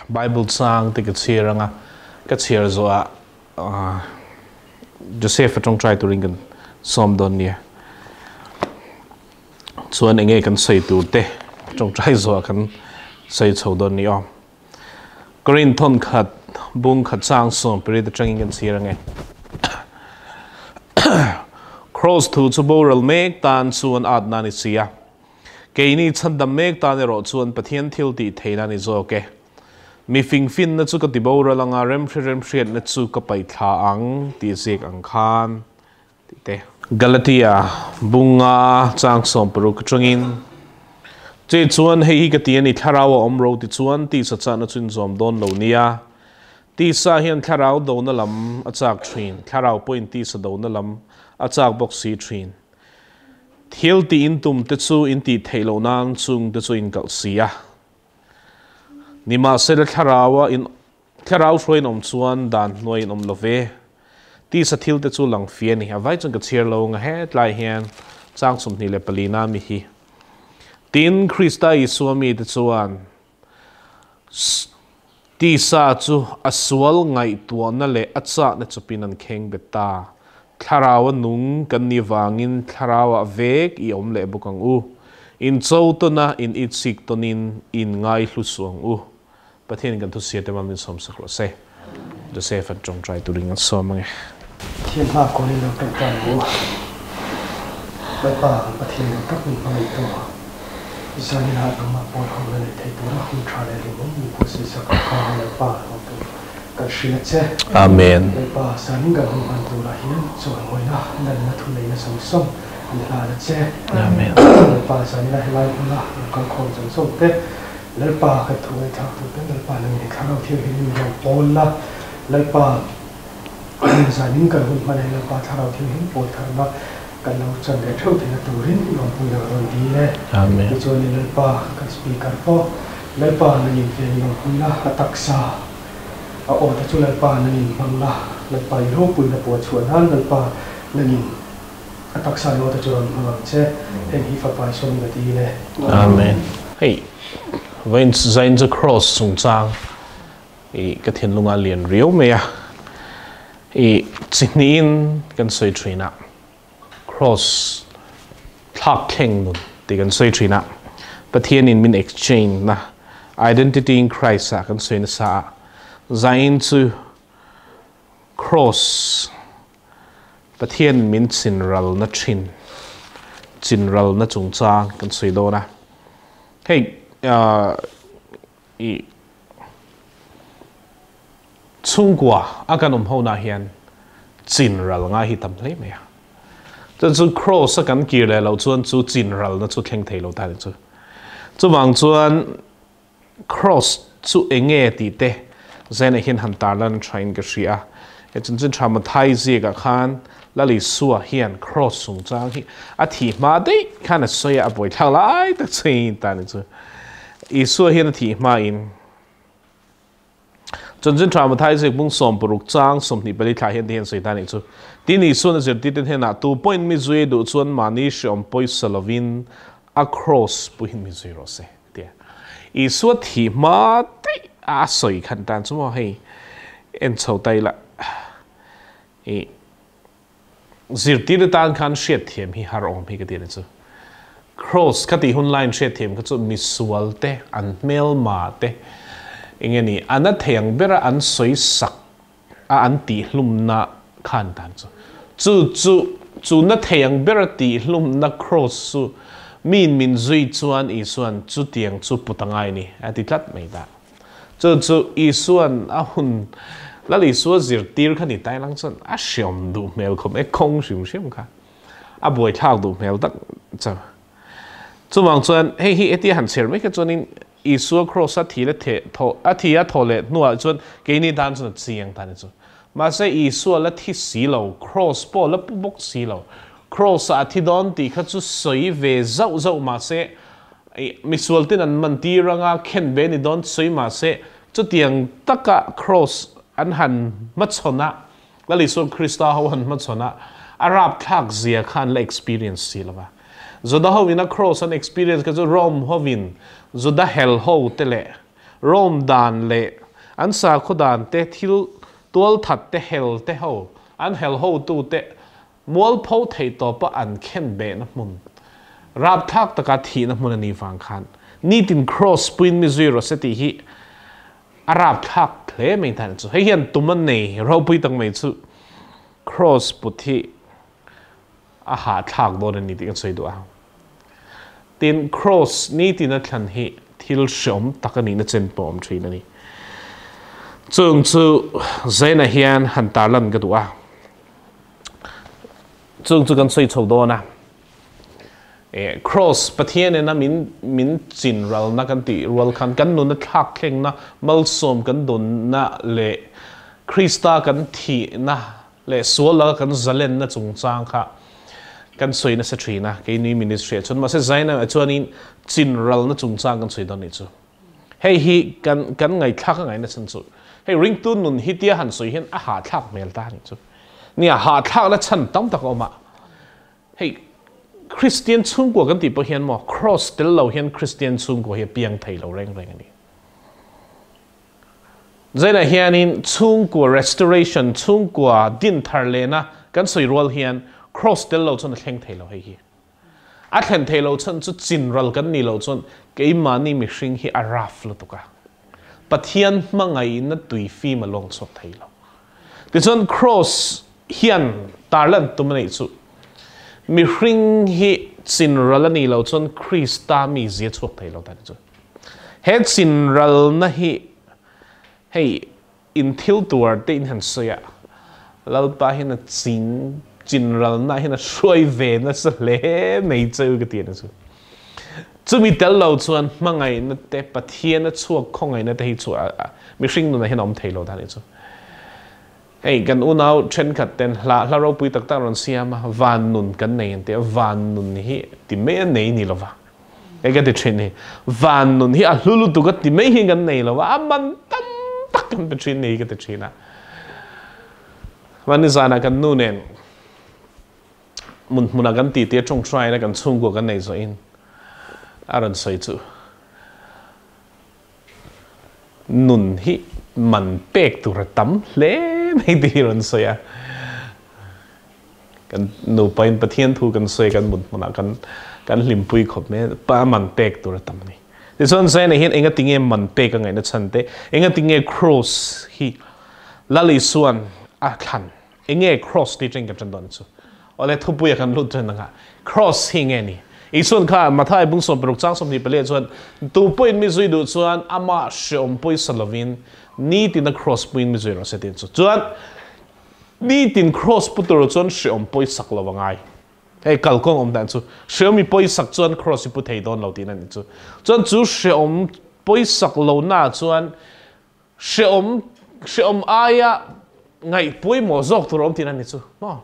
Bible chang te ka chhiar anga ka chhiar zawhah Joseph a tawngtai turin kan sawm dawn nia. Chuan enge kan sawi tur te tawngtai zawhah kan sawi chho dawn ni aw. Korinth thawn khat bung khat chang sawm pariat atangin kan chhiar ange. Cross thu chu boral mek tan chuan at na ni si a. Keini chhandam mek tan erawh chuan Pathian thil tih theihna a ni zawk e. Mi fingfinna chu ka ti boral anga remhre remhriatna chu ka paih thla ang tih ziak ang khan tih te. Galatia bunga chang 60 atangin, Che chuan hei hi ka ti a ni, thlarau a awm ro ti chuan tisa chahna chu inzawm dawn lo nia. Tisa hian thlarau dona lam a chak thin, thlarau pawhin tisa dona lam a chak bawk si thin. Thil tih in tum te chu in tih theih loh nan chung te chu in kalh si a. Nimahsela thlaraua in thlarau hruai in awm chuan dan hnuai in awm lo ve. Tisa thil te chu lang fi a ni. A vai chuan ka chhiar lo nga hetlai hian chang 24 na mi hi. Tin, Krista Isua mi te chuan Tisa chu a sual ngaihtuahna leh a chahna chawpin an kheng bet ta. Thlarau a nung kan nih vangin thlarauah vek i awm leh bawk ang u. In cho tawn a, in itsik tawnin in ngaihlu suh ang u. Pathianin kan thusia te mal min sawmsak rawh se. Joseph an tawngtai turin an sawm ang e. Pathian hma kawlin lo tawngtai ang u. Lalpa kan Pathian lo tak min hmangaih tu. Zanin ah nangmah pawl ho la nei thei tura hun tha leh rinawm min buatsaih sak ang kha Lalpa lo tu kan hria che. Amen. Lalpa zanin kan hun hman turah hian chawimawi-na, lalna thuneihna zawng zawng an hlan a che. Amen. Lalpa zanin ah helai hmuna lo kalkhawm zawng zawng te Lalpa kan thu ngaihthlak tur ten Lalpa nangin i thlarau thianghlim in rawn pawl la, Lalpa zanin kan hun hman ah Lalpa thlarau thianghlim pawl tharna kan lo chan leh theuh theihna turin i awmpuina ka rawn dil e. Amen. Tichuan i Lalpa kan speaker pawh Lalpa nangin ven i awmpui la, a taksa a aw te chu Lalpa nangin hmang la, Lalpa i ropuina puan chhuah nan Lalpa nangin A taksa lawt a chu rawn hmang ang che, heng hi fapa i sawmin a dil e. Amen. Hei vawiin zain chu cross chungchang i ka thinlunga lian riau mai a, i chi hnihin kan sawi thin a, cross thlak thleng nun tih kan sawi thin a, Pathianin min exchange na identity in Christ ah kan sawi nasa a, zain chu Cross, Pathian min chinralna thin, chinralna chungchang kan sawi dawn a. Hei i chhungkua a kan awm ho nah hian chinral ngai hi tam hle mai a. Chuan chu cross a kan kir leh loh chuan chu chinralna chu thleng thei lo ta ni chu. Chuvang chuan Cross chu enge tih te Zen-a hian han tarlan thain ka hria a. He chanchin tha Mathai ziakah khan Lal Isua hian Cross chungchang hi a thih hma daih khan a sawi a, a buaithlak lai tak chei ta ni chu. Isua hian a thih hmain Chanchin tha Mathai ziak bung 60 chang 24 thla hian ti hian sawi ta ni chu. Tin Isuan a zirtirte hnenah tu pawhin mi zui duh chuan mahni hreawm pawisa lovin a cross puihin mi zui rawh se. Tia Isua thi hma daih a a sawi khan tan chu maw hei en chho ta ila i zirtir atan khan hriatthiam hi har awm hi ka ti a ni chu. Cross kha tih hun laiin hriatthiam kha chu misual te an hmelma te enge ni a na thei ang bera an sawi sak a an tihhlumna khan tan chu chu chu chu na thei ang ber a tihhlumna cross chu miin min zui chuan Isuan chutiang chu put a ngai ni a ti tlat mai ta. Chu chu Isuan a hun Lal Isua zirtir kha ni tai lang chuan a hriam duh hmel khawp e kawng hrim hrim kha a buaithlak duh hmel tak chu. Chuvang chuan hei hi hetia han chher mai kha chuanin Isua Kross a thi leh the thaw a thi a thaw leh hnuah chuan keini tan chuan a chiang ta ni chu. Mahse Isua la thi si lo, Kross pawh la pu bawk si lo. Kross ah a thi dawn tih kha chu sawi ve zauh zauh mahse misual ten an man tir anga khen ve ni dawn sawi mahse chutiang taka Kross an han hmachhawn a, Lal Isua Krista ho han hmachhawn a, a rapthlak zia kha an la experience si lo va. Juda ho in a cross an experience kha chu Rome ho in Juda hel ho te leh Rome dan leh an sakhaw dan te thil tual that te hel te ho an hel ho tu te mualpho thei tawpa an khen beh na hmun rapthlak taka thih na hmun a nih vang khan nitin cross puin mi zui rawh se tih hi a rapthlak hle mai tan chu. Hei hian tum an nei ropui tak mai chu cross put hi a hahthlak dawn a ni tih kan sawi duh a. Tin, cross nitin a thlan hi thil hreawm tak a nihna chen pawh a awm thin a ni. Chung chu Zaina hian han tarlan ka duh a. Chung chu kan sawi chho dawn a. E, cross Pathian ena min min chin ralna kan tih rual khan kan nuna thlak thlengna malsawm kan dawnna leh Krista kan thihna leh sual laka kan zalenna chungchang kha kan sawi nasa thin a, keini ministry ah chuan mahse Zaina ah chuanin chin ralna chungchang kan sawi dawn nih chu. Hei hi kan kan ngaihthlak a ngaihna chhan chu hei ringtu nun hi tia han sawi hian a hahthlak hmel ta nih chu. Nia hahthlakna chhan tam tak a awm a, hei Kristian chhungkua kan tih pawh hian maw cross tel lo hian Kristian chhungkua hi a piang thei lo reng reng a ni. Zainah hianin chhungkua restoration, chhungkua din thar lehna kan sawi rual hian cross tel lo chuan a thleng thei lo hei hi. A thlen thei lo chhan chu chinral kan nih loh chuan keimahni mihring hi a rough lutuk a. Pathian hmangaihna tui fim a lawng chhuak thei lo. Tichuan cross hian tarlan tum a neih chu mihring hi chinral a nih loh chuan Krista mizia chhuak thei lo ta ni chu. He chinralna hi hei in thil tuar te in han sawi a, Lalpa hian a chin chinralna hian a hruai ve nasa hle mai cheu ka ti a ni chu. Chumi tel lo chuan hmangaihna te, Pathian a chhuak khawngaihna te hi chu mihring nunah hian a awm thei lo ta ni chu. Hei kan unau thenkhat ten hla hla ropui tak tak rawn siam a, van nun kan nei an ti a, van nun hi ti mai a nei ni lova. Hei ka ti thin hi, van nun hi a hlu lutuk a ti mai hi kan nei lova, a man tam tak kan pe thin ni hi ka ti thin a. Mahni zanah kan nu nen hmun hmunah kan titi a tawngtai na kan chhungkua kan nei zawhin a rawn sawi chu nun hi man pek tur a tam hle mai tih hi rawn sawi a. Kan nupa in Pathian thu kan sawi kan mut hmunah kan kan hlimpui khawp mai a, pa man pek tur a tam a ni. Tichuan Zaina hian enga tinge man pek a ngaihna chhan te, enga tinge cross hi Lal Isua'n a thlan, enge cross tih chen kan ṭan dawn chu. Awle thupui a kan lut ṭan ang a, cross hi nge ni? Isua'n kha Mathai bung 16 chang 24 ah chuan tu pawhin mi zui duh chuan amah hreawm pawisa lovin nitin a cross puiin mi zui rawh se tiin chu. Chuan Nitin cross pu tur chuan hreawm pawisak lo a ngai. Hei kalkawng awm dan chu hreawm i pawisak chuan cross i pu thei dawn lo tihna nih chu. Chuan chu hreawm pawisak lo na chuan hreawm hreawm aia ngaih pawimawh zawk tur a awm tihna nih chu maw.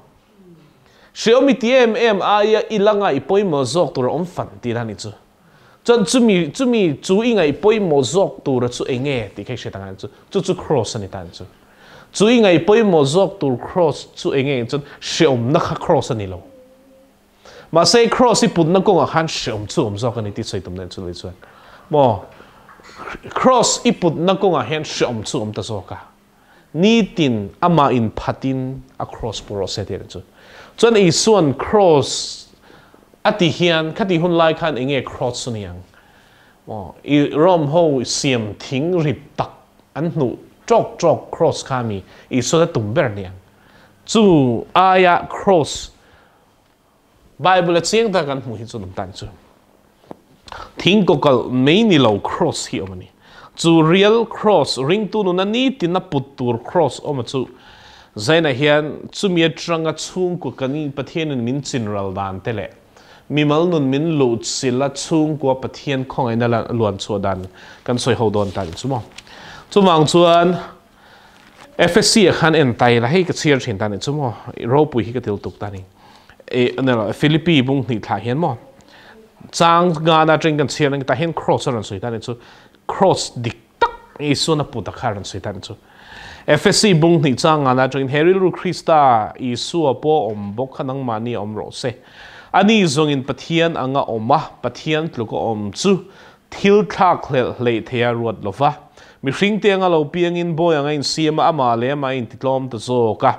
Hreawm i ti em em aia i la ngaih pawimawh zawk tur a awm fan tihna nih chu. Chuan chumi chumi chu i ngaih pawimawh zawk tura chu eng nge tih kha i hriat ang chu chu chu cross a ni ta chu. Chu i ngaih pawimawh zawk tur cross chu eng nge chuan hreawmna kha cross a ni lo. Mahse cross i putna kawngah khan hreawm chu awm zawk a ni tih sawi tum nen chu lei chuan maw cross i putna kawngah hian hreawm chu awm ta zawk a. Nitin amah in phatin a cross pu rawh se tih a ni chu. Chuan Isua'n cross a ti hian khati hun lai khan eng nge cross chu ni ang? Maw i Rome ho siam thing rit tak an hnuh tawk tawk cross kha mi Isua'n a tum ber ni ang? Chu aia cross Bible a chiang tak kan hmuh hi chu lam tan chu thing kawkalh mai ni lo cross hi awm a ni. Chu real cross ringtu nuna nitin a put tur cross awm a chu Zaina hian chumi atanga chhungkua kan Pathianin min chinral dan te leh mimal nun min luhchilh a chhungkua Pathian khawngaihna luan chhuah dan kan sawi ho dawn ta ni chu maw. Chuvang chuan FSC ah khan en tai la hei ka chhiar thin ta ni chu maw ropui hi ka til tuk ta ni e Philippi bung hnih thlah hian maw chang nga na atang kan chhiar ang ta hian cross a rawn sawi ta ni chu cross dik tak Isuan a put a kha a rawn sawi ta ni chu FSC bung hnih chang nga na atangin he rilru Krista Isua pawh awm bawk kha nangmahni a awm rawh se ani zawngin Pathian anga awm a Pathian tluk a awm chu Thil thlakhlelh hleih thei a ruat lo va. Mihringte anga lo piangin bawi anga insiam a, amah leh amah a intitlawm ta zawk a.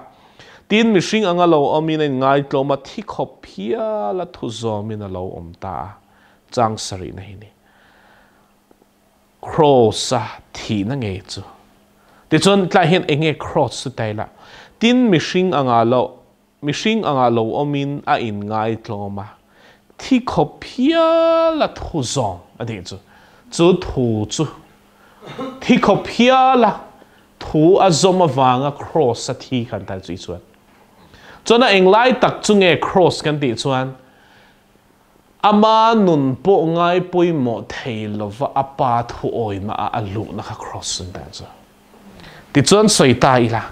Tin, mihring anga lo awmin a inngaitlawm a, thi khawp hial a thu zawmin a lo awm ta a. Chang sarihna hi ni. Kraws-a thihna ngei chu. Tichuan, tlaiah hian eng nge kraws chu tai la? Tin, mihring anga lo Mihring anga lo awmin a inngaitlawm a, thi khawp hial a thu zawng a tih chu. Chu thu chu thi khawp hial a thu a zawm avanga kraws a thi khan tai chu i chuan. Chuan a englai tak chu nge kraws kan tih chuan ama nun pawh ngai pawimawh thei lova a pa thu awina ah a luhna kha kraws an tih chu. Tichuan sawi ta ila,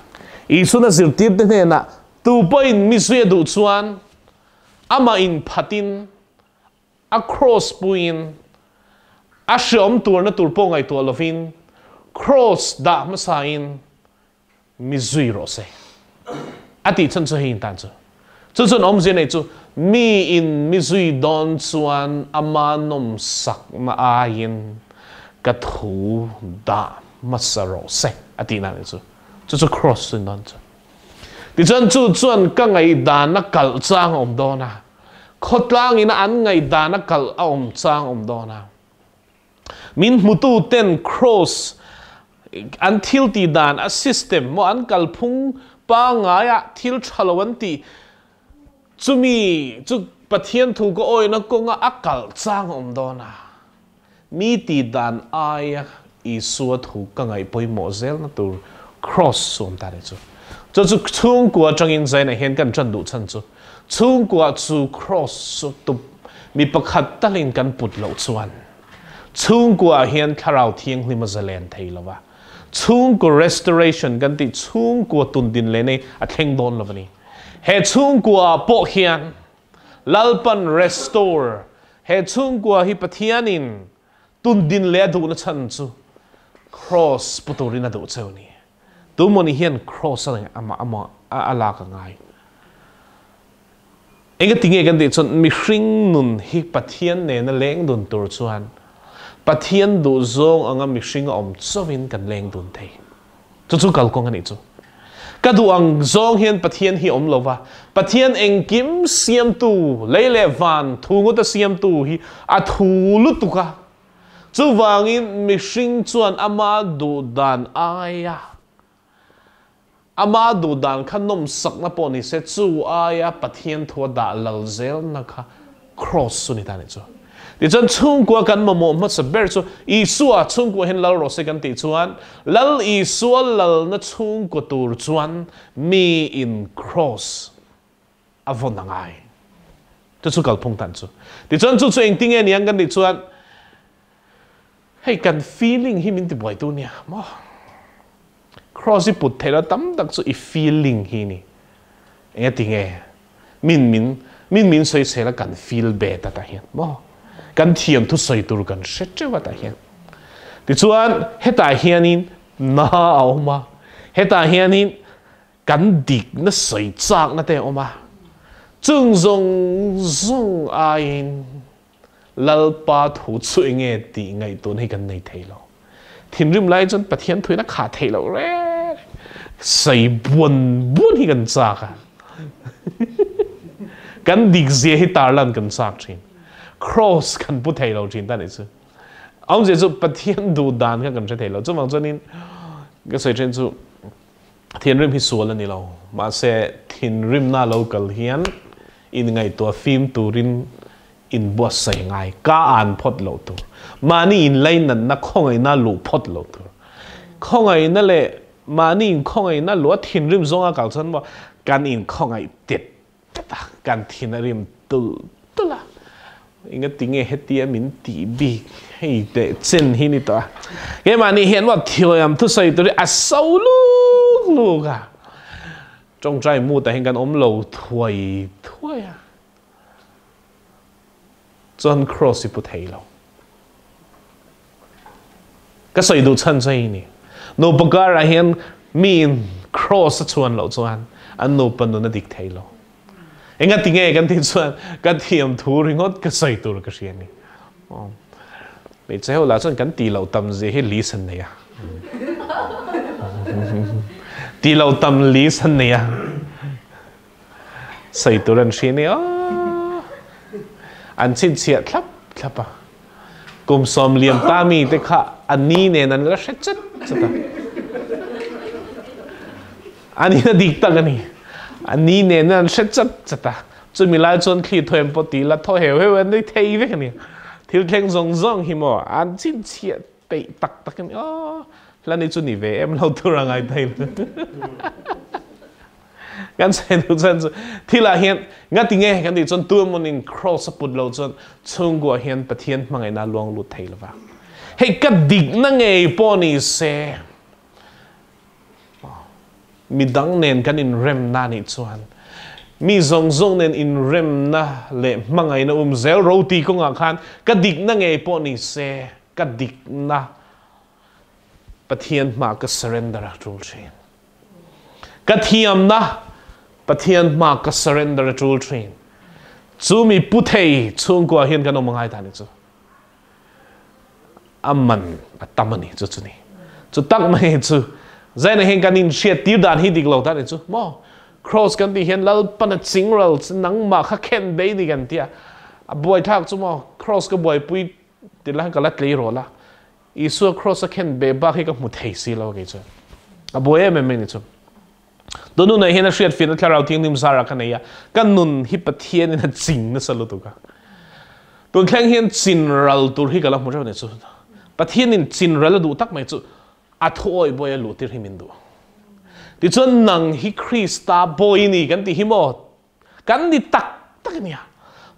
Isuan a zirtirte hnenah, Tu pawhin mi zui a duh chuan amah inphatin, a kraws puiin, a hreawm turna tur pawh ngaihtuah lovin, kraws dah hmasain mi zui rawh se. A tih chhan chu hei intan chu. Chu chuan awmzia nei chu, mi in mi zui dawn chuan ama nawmsakna aiin ka thu dah hmasa rawh se a tihna a nih chu. Chu chu kraws chu dawn chu. Tichuan chu chuan ka ngaihdana kalh chang a awm dawn a, khawtlangina an ngaihdana kalh a awm chang a awm dawn a. Min hmutu ten kraws an thil tih dan a system maw an kalphung pangngai ah thil tha lo an tih chumi chu Pathian thu ka awina kawnga a kalh chang a awm dawn a. Mi tih dan aia Isua thu ka ngaih pawimawh zelna tur kraws chu awm ta ni chu. Chu chu chhungkua atangin Zaina hian kan tan duh chhan chu chhungkua chu kraws chu tup mi pakhat talin kan put loh chuan chhungkua hian thlarau thianghlim a zalen thei lo va, chhungkua restoration kan tih chhungkua tun din leh nei a thleng dawn lo a ni. He chhungkua ah pawh hian Lalpan restore he chhungkua hi Pathianin tun din leh a duhna chhan chu kraws pu turin a duh cheu a ni. Tumawni hian kraws a amah a lak a ngai. Engati nge kan tih chuan mihring nun hi Pathian nena leng dun tur chuan Pathian duhzawng anga mihring a awm chauhin kan leng dun thei. Chu chu kalkawng a nih chu. Ka duh ang zawng hian Pathian hi awm lova, Pathian engkim siamtu, lei leh van thu ngawta siamtu hi a thu lutuk a. Chuvangin mihring chuan ama duh dan aia Ama duh dan kha nawmsakna pawh ni se, chu aia Pathian thu a dah lal zelna kha kraws chu ni ta nih chu. Tichuan chhungkua kan mamawh hmasa ber chu Isua chhungkua hian lal rawh se kan tih chuan Lal Isua lalna chhungkua tur chuan mi in kraws a vawn a ngai. Chu chu kalphung tan chu. Tichuan chu chu engtinge ni ang kan tih chuan Hei kan feeling hi min tibuaitu nia maw? Cross i put theihna tam tak chu i feeling hi ni. Engati nge? Min min min min sawi sel a kan feel bet a tah hian maw? Kan thiam thu sawi tur kan hre teuh a tah hian. Tichuan hetah hianin na a awm a, hetah hianin kan dikna sawi chakna te a awm a. Chung zawng zawng aiin Lalpa thu chu enge tih ngaihtuahna hi kan nei thei lo. Thinrim lai chuan Pathian thuin a khah theih loh reng. Sei buan buan hi kan chak a. Kan dik zia hi tarlan kan chak thin. Cross kan pu thei lo thin ta nih chu. Awmzia chu Pathian duh dan kha kan hre thei lo. Chuvang chuanin ka sawi then chu Thinrim hi sual a ni lo. Mahse, thinrimna lo kal hian inngaihtuah fim turin inbuatsaih ngai, ka an phawt loh tur. Mahni inlainatna khawngaihna luh phawt loh tur. Khawngaihna leh mahni inkhawngaihna luh a thinrim zawnga kal chuan maw kan inkhawngaih tet tet a, kan thin a rim tulh tulh a, engati nge hetia min tih bik hei teh chen hi ni tawh a, keimahni hian maw thiam thusawi tur hi a so luk luk a, tawngtai mutah hian kan awm lo thuai thuai a, chuan cross hi pu thei lo. Ka sawi duh chhan chu hei ni, nupa karah hian miin cross a chhuan loh chuan an nupa nun a dik thei lo. Engati nge kan tih chuan ka thiam thu ringawt ka sawi tur ka hria ni. Hmeichhe ho lah chuan kan tih loh tam zia hi list an nei a. Tih loh tam list an nei a. Sawi tur an hria nia. An chhinchhiah thlap thlap a. Kum sawm liam ta mi te kha a ni nen an la hre chat chat a. A ni na dik tak a ni. A ni nen an hre chat chat a. Chumi lai chuan thli thuem pawh ti la thaw heu heu an nei thei vek a ni. Thil thleng zawng zawng hi maw an chhinchhiah peih tak tak a ni. Aw, hla ni chu ni ve em lo tur a ngai thei lo. Kan sawi duh chuan chu thil ah hian ngati nge kan tih chuan tu emawnin cross a put lo chuan chhungkua hian Pathian hmangaihna a luang lut thei lova. Hei ka dikna ngei pawh ni se midang nen kan inremna nih chuan mi zawng zawng nen inremna leh hmangaihna um zel ro tih kawngah khan ka dikna ngei pawh ni se ka dikna Pathian hma ka surrender a tul thin. Ka thiamna Pathian hma ka surrender a tul thin. Chu mi pu thei chhungkua hian kan awm a ngai ta ni chu. A man a tam a ni chu chu ni. Chu tak mai chu zaina hian kan in hriat tir dan hi dik lo ta ni chu maw. Cross kan tih hian Lalpan a chingral nangmah kha khen bei ni kan tia. A buai thlak chu maw cross ka buaipui ti la ka la tlei rawh la. Isua cross a khen be bak hi ka hmu thei si lo kei chuan. A buai em em mai ni chu. Tun hunah hian a hriat fiahna Thlarau Thianghlim zara ka nei a, ka nun hi Pathianin a ching nasa lutuk a. Tun thleng hian chin ral tur hi ka la hmu reuh ni chu. Pathianin chin ral a duh tak mai chu a thuawi bawi a luh tir hi min duh. Tichuan nang hi Krista bawi i ni kan tih hi maw? Kan ni tak tak a nia.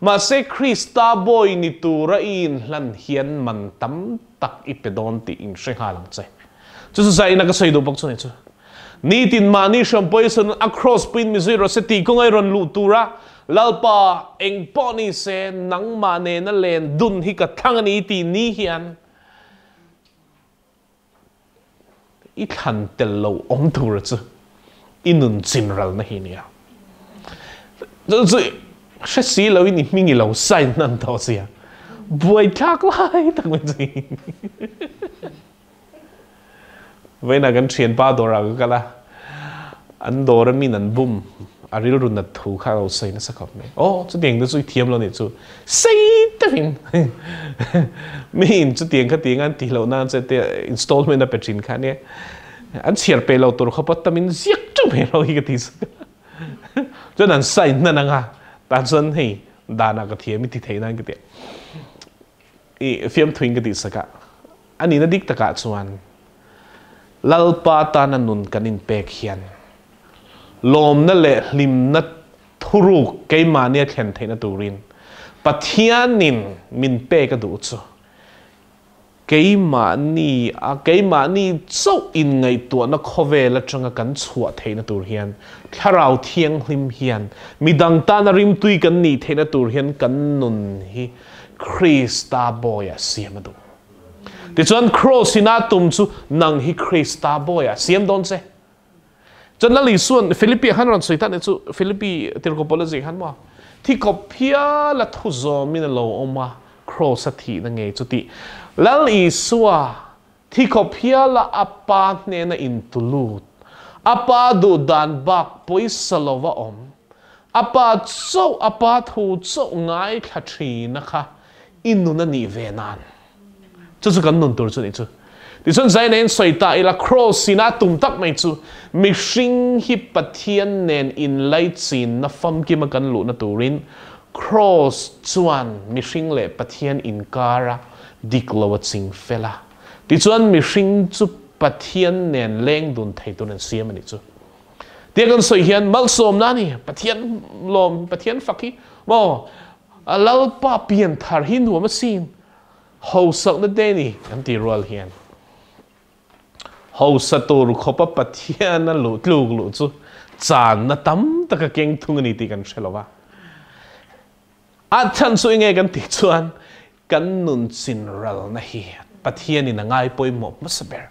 Mahse Krista bawi ni tura i inhlan hian man tam tak i pe dawn tih in hre nghal ang che. Chu chu zaina ka sawi duh bawk chu ni chu. Nitin mahni hriam pawisa nun a cross puiin mi zui rawh se tih kawnga i rawn luh tura Lalpa eng pawh ni se nangmah nena len dun hi ka thlang a ni tih ni hian I thlan tel lo awm tur chu i nun chin ralna hi nia. Chu chu hre si lo in i hming i lo sign hnan tawh sia. Buai thlak lai tak mai chu. Vawiinah kan thianpa dawrah ka kal a, an dawr a min an bum a rilru nat thu kha a lo sawi nasa khawp mai. Aw chutiang te chu i thiam lo nih chu. Sei takin mi in chutiang kha tiang an tih loh nan che te installment a pe thin kha ania an chhiar pe lo tur khawpa tamin ziak teuh mai ro hi ka ti sak chuan an sign hnan anga tah chuan hei danah ka thiam i ti thei nan ka ti i fiamthuin ka tih sak a anihna dik takah chuan Lalpa tana nun kan inpek hian lawmna leh hlimna Thuruk keimahni a thlen theihna turin Pathianin min pek a duh chu keimahni a keimahni chauh inngaihtuahna khawvel atanga kan chhuah theihna tur hian Thlarau Thianghlim hian midang tana rimtui kan nih theihna tur hian kan nun hi Krista bawiah siam a duh. Tichuan Kraws ina tum chu nang hi Krista bawiah siam dawn che. Chuan Lal Isua'n Philippi ah khan rawn sawi ta nih chu, Philippi tirhkoh Paula zing khan maw, thi kawp hial a thu zawmin a lo awm a, kraws a thihna ngei chu tih. Lal Isua thi kawp hial a a pa hnena intulut, a pa duh dan bak pawisa lova awm, a pa chauh, a pa thu chauh ngaithla thina kha i nun a nih ve nan. Chu chu kan nun tur chu nih chu. Tichuan Zaina in sawi ta ila Cross in a tum tak mai chu mihring hi Pathian nen inlaichinna famkima kan luhna turin Cross chuan mihring leh Pathian inkara dik lo a ching fel a. Tichuan mihring chu Pathian nen leng dun thei tur an siam a nih chu. Tia kan sawi hian malsawmna a ni. Pathian lawm, Pathian fak hi maw A Lalpa pian thar hi nuam asin, hausakna te ni kan ti rual hian hausa tur khawpa Pathian a luh tluk luh chu channa tam taka keng thung a ni tih kan hre lo va. A chhan chu enge kan tih chuan kan nun chin ralna hi Pathianin a ngai pawimawh hmasa ber.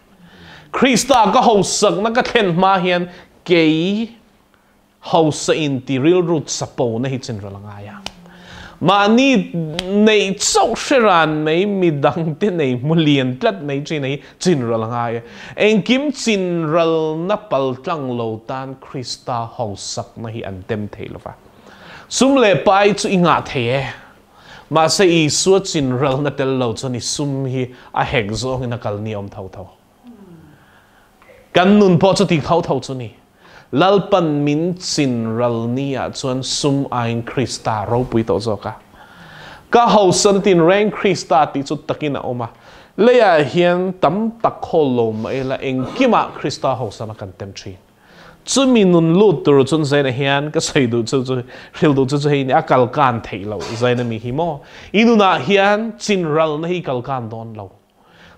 Krista ka hausakna ka thlen hma hian kei Hausa in ti rilru chapo na hi chin ral a ngai a. Mahni neih chauh hre ran mai, midangte nei hmu lian tlat mai thin a hi chinral a ngai a. Engkim chinralna paltlang lo tan Krista hausakna hi an tem thei lo va. Sum leh pai chu i ngah thei e. Mahse Isua chinralna tel lo chuan i sum hi a hek zawngin a kal ni awm tho tho. Kan nun pawh chu ti tho tho chu ni. Lalpan min chin ral ni ah chuan sum aiin Krista ropui tawh zawk a. Ka hausa na tin reng Krista tih chu takin a awm a. Leiah hian tam tak khawl lo mah ila engkimah Krista hausa na kan tem thin. Chumi nun lut tur chuan Zaina hian ka sawi duh chu chu hril duh chu chu hei ni a kal kan theih loh Zaina mi hi maw. I nunah hian chin ralna hi kal kan dawn lo.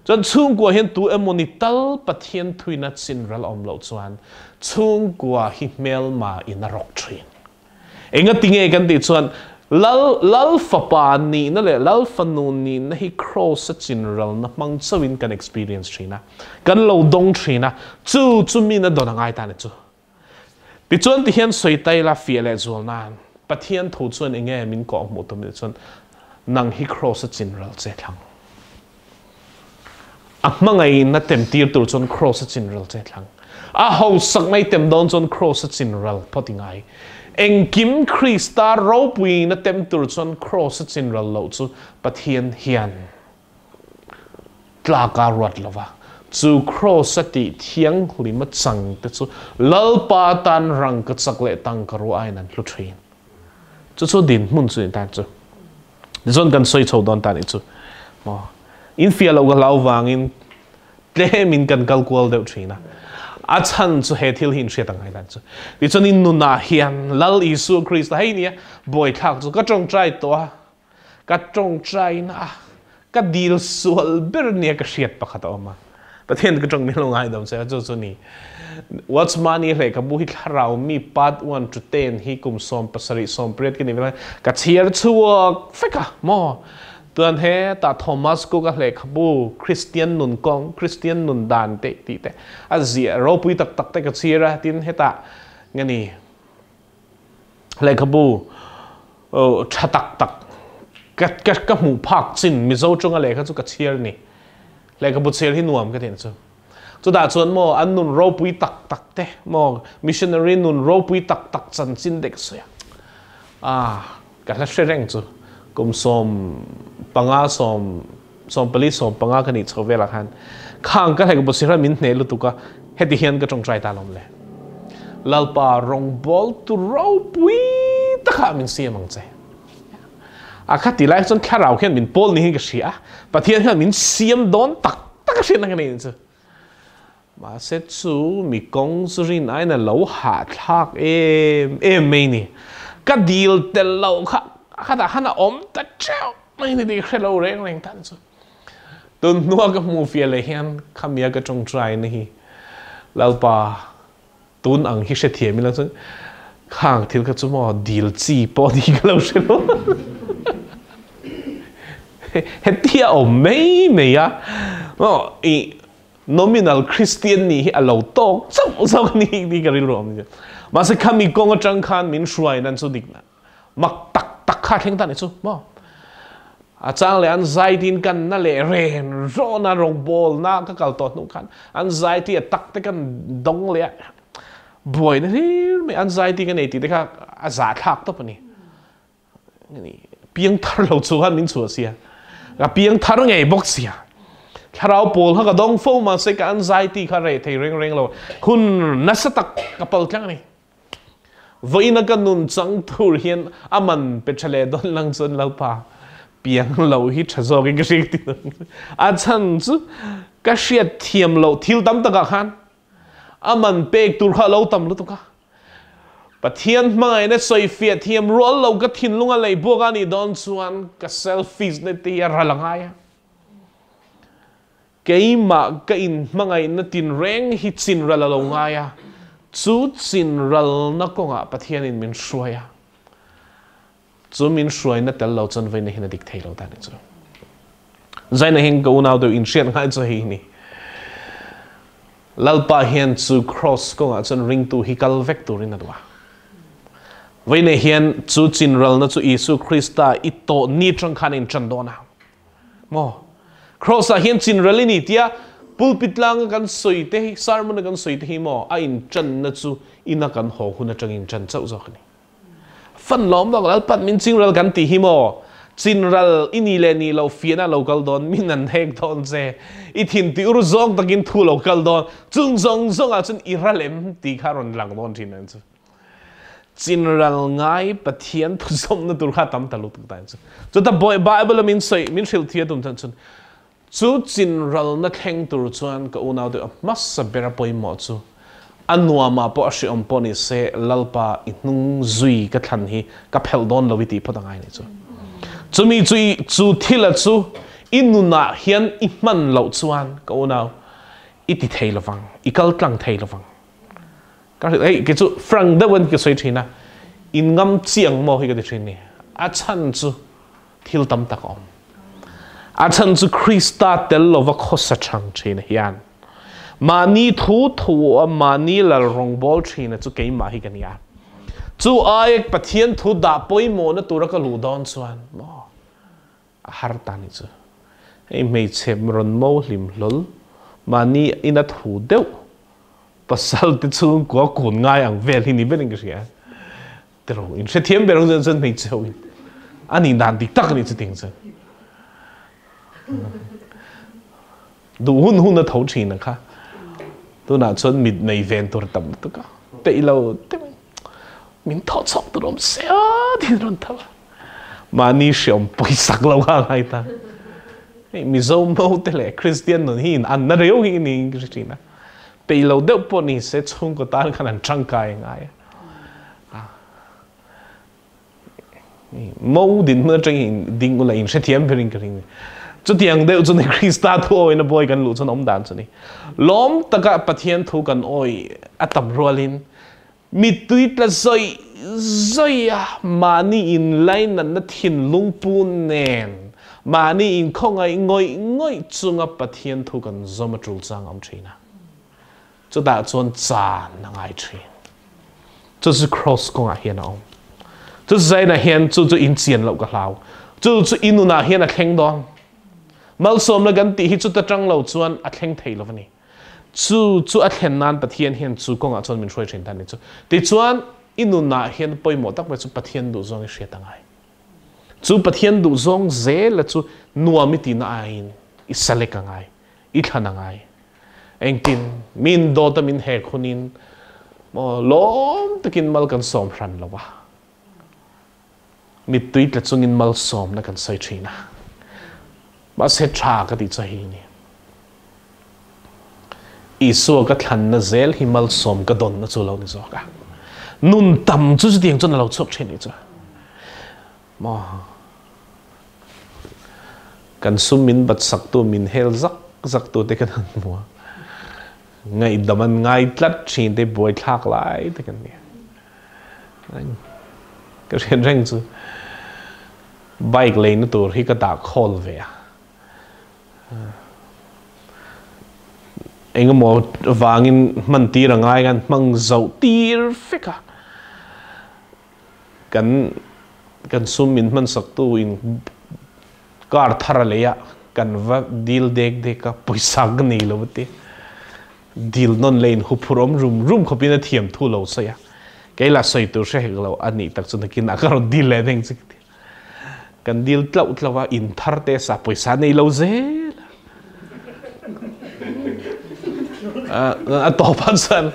Chuan chhungkua hian tu emawni tal Pathian thuina chinral a awm loh chuan chhungkua hi hmelma in a rawk thin. Engati nge kan tih chuan Lal Lal fapa nihna leh Lal fanu nihna hi Kraws a chinralna hmang chauhin kan experience thin a, kan lo dawng thin a, chu chu min a dawn a ngai ta ni chu. Tichuan tihian sawi ta ila fiah leh zual nan Pathian thu chuan enge min kawh hmuh tum nih chuan nang hi Kraws a chinral che thlang. A hmangaihna tem tir tur chuan Kraws a chinral che thlang. A hausakna i tem dawn chuan Kraws a chinral phawt i ngai. Engkim Krista ropuina tem tur chuan Kraws a chinral loh chu Pathian hian Tlak a ruat lo va, chu Kraws a tih thianghlim a chang te chu Lalpa tan rangka chak leh tangka ruah aiin an hlu thin. Chu chu dinhmun chu ni tan chu. Tichuan kan sawi chho dawn ta nih chu. Maw? In fiah loh ka hlau vangin tlemin kan kal kual deuh thin a. A chhan chu he thil hi in hriat ang ngai dan chu. Tichuan in nunah hian Lal Isua Krista hei nia buaithlak chu ka tawngtai tawh a, Ka tawngtaina a ka dil sual ber nia ka hriat pakhat a awm a. Pathian ka tawng min lo ngaidam che a, chu chu ni. What's Money lehkhabu hi thlarau mi part 1 to 10 hi kum 17 18 ka ni vel ka chhiar chhuak vek a maw. Tuan he ta Thomas Cook a lehkhabu Christian nun kawng, Christian nun dan te tih te a ziah ropui tak tak te ka chhiar a, tin hetah nge ni Lehkhabu tha tak tak ka ka ka hmuh phak chin Mizo chunga lehkha chu ka chhiar ni. Lehkhabu chhiar hi nuam ka tin chu. Chutah chuan maw an nun ropui tak tak te maw missionary nun ropui tak tak chanchin te ka sawi a. Ah ka hla hre reng chu kum 15 sawm 14 15 ka nih chho velah khan khang ka lehkhabu chhiar min hneh lutuk a heti hian ka tawngtai ta lawm le. Lalpa rawngbawl tu ropui takah min siam ang che. A kha ti lai chuan thlarau hian min pawl ni hi ka hria a, Pathian hian min siam dawn tak tak a hriatna ka nei chu. Mahse chu mi kawng chu rin aiin a lo hahthlak em em mai ni. Ka dil tel loh kha khatah khan a awm ta teuh mai ni tih ka hre lo reng reng tan chu. Tun hnua ka hmuh fiah leh hian khamia ka tawngtai na hi Lalpa tun ang hi hrethiam ila chuan khang thil kha chu maw dil chi pawh ni ka lo hre lo. Hetia awm mai mai a maw i nominal Christian nih hi a lo tawk chauh zawk a ni tih ka rilru a awm nia. Mahse khami kawng atang khan min hruai nan chu dik mak tak tak kha thleng ta ni chu maw. A chang leh an zai tin kan na leh ren rawn a rawngbawl na ka kal tawh hnu khan an zai ti a tak te kan dawng leh a buaina hlir mai an zai ti ka nei tih te kha a zahthlak tawp a ni. Piangthar lo chu khan min chhuah sia. Ka piangthar ngei bawk sia. Thlarau pawl kha ka dawng fo mahse ka anxiety kha reh thei reng reng lo. Hun nasa tak ka pal tlang a ni. Vawiina ka nun chang tur hian a man pe tha leh dawn lang chuan Lalpa piang lo hi tha zawk in ka hriat ti A chhan chu ka hriat thiam loh thil tam takah khan a man pek tur kha a lo tam lutuk a. Pathian hmangaihna sawifiah thiam rual lo ka thinlung a lei buak a nih dawn chuan ka selfish na te hi a ral a ngai a. Keimah ka inhmangaihna tinreng hi chinral a lo ngai a, chu chinralna kawngah Pathianin min hruai a. Chu min hruaina tel lo chuan vawiina hian a dik thei lo ta ni chu. Zaina hian ka unau deuh inhriat ngai chu hei hi ni. Lalpa hian chu cross kawngah chuan ringtu hi kal vek turin a duh a. Vawiinah hian chu chinralna chu Isu Krista i tawh ni atang khan a intan dawn a maw? Kraws-ah hian chinral i ni tia pulpit tlanga kan sawi te hi, sermon-a kan sawi te hi maw a intanna chu ina kan haw hun atang intan chauh zawk a ni. Fan lawm bak Lalpan min chinral kan tih hi maw? Chinral i ni leh ni lo fiahna lo kal dawn, min an hek dawn che, i thin tih ur zawng takin thu lo kal dawn, chung zawng zawngah chuan i ral em tih kha a rawn lang dawn thin ang chu. Chinral ngai Pathian thuzawmna tur kha tam ta lutuk ta chu. Chuta Bible a min sawi, min hrilh thia tum chuan chu chinralna thleng tur chuan ka unau te a hmasa ber a pawimawh chu a nuamah pawh a hreawm pawh ni se Lalpa i hnung zui ka thlan hi ka phelh dawn lo i tih phawt a ngai ni chu. Chumi chu i chu thila chu i nunah hian i hman loh chuan ka unau i ti thei lovang, i kal tlang thei lovang. Ka hrilh hei kei chu frank deuh in ka sawi thin a, in ngam chiang maw hi ka ti thin ni. A chhan chu thil tam tak a awm. A chhan chu Krista tel lova khawsa thang thin hian mahni thu thu a mahni lal rawngbawl thin a chu keimah hi ka ni a. Chu ai Pathian thu dah pawimawhna tura ka luh dawn chuan maw a har ta ni chu. Hei hmeichhe rawn mo hlim hlawl mahni ina thu deuh pasal te chhungkua kun ngai ang vel hi ni berin ka hria. Tiro in hrethiam ber ang chuan chuan hmeichhe ho in a nih dan dik tak a nih chuting chuan duh hun hun a tho thin a kha tunah chuan mit nei ven tur tam lutuk a peih lo te min thawh chhuak tur awm se a tin rawn tho a mahni hreawm pawisak lo kha ngai ta hei Mizo mo te leh Kristian nun hi in an na reu hi ni ka hre thin a peih lo deuh pawh ni se chhungkaw tan khan an tangkai ngai a Mo din hmun atangin ding ula in hrethiam berin ka ring. Chutiang deuh chu ni Krista thu awina bawi kan luh chuan awm dan chu ni. Lawm taka Pathian thu kan awi a tam rualin mittui tla zawih zawih a mahni inlainatna thinlung pu nen mahni inkhawngaih ngawih ngawih chunga Pathian thu kan zawm a tul chang a awm thin a. Chutah chuan caan a ngai thin. Chu chu cross kawngah hian a awm. Chu zainah hian chu chu in chian loh ka hlau. Chu chu i nunah hian a thleng dawn. Malsawmna kan tih hi chuta tang lo chuan a thleng thei lo a ni. Chu chu a thlen nan Pathian hian chu kawngah chuan min hruai thin ta ni chu. Tichuan i nunah hian pawimawh tak mai chu Pathian duhzawng i hriat a ngai. Chu Pathian duhzawng zela chu nuam i tihna aiin i salek a ngai. I thlan a ngai. Engtin min dawt a min hek hunin maw lawm takin mal kan sawm hran lo a, mittui tla chungin malsawmna kan sawi thin a, mahse tha ka tih chu hei ni. Isua ka thlanna zel hi malsawm ka dawnna chu lo ni zawk a, nun tam chu chutiang chuan a lo chhuak thin ni chu. Maw kan sum min bat saktu min hel zak zak tu te kan han hmu a, ngaihdam an ngai tlat thin te buaithlak lai te kan nia. Ka hriat reng chu bike leina tur hi ka dah khawl ve a, engemaw vangin hman tir a ngai khan hmang zoh tir vek a. Kan kan sum min hmansaktu in car thar a lei a, kan va dil dek dek a, pawisa ka nei lo a ti. Dil nawn leh in huphurh awm rum rum khawpin a thiam thu lo sawi a, kei lah sawi tur hre hek lo a nih tak chu nakin ah ka rawn dil leh deng chu ka ti. Kan dil tlauh tlauh a, in thar te sa pawisa nei lo zel a. A tawp ah chuan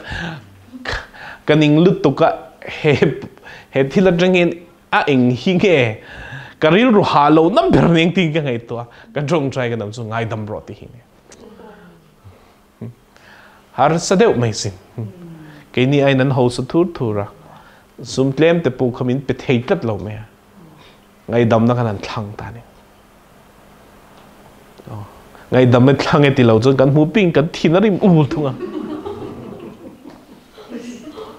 Ka ning lutuk a, he he thil atangin a eng hi nge ka rilru ha lo na ber ning tiin ka ngaihtuah a, ka tawngtai ka dam chu ngaidam rawh ti hi nia. Harsa deuh mai sin. Keini aiin an hausa thur thur a, sum tlem te pawh kha min pe thei tlat lo mai a, ngaidamna khan an thlang ta a ni. Ngaihdam e thlang e ti lo chuan kan hmu ping kan thin a rim ul thung a.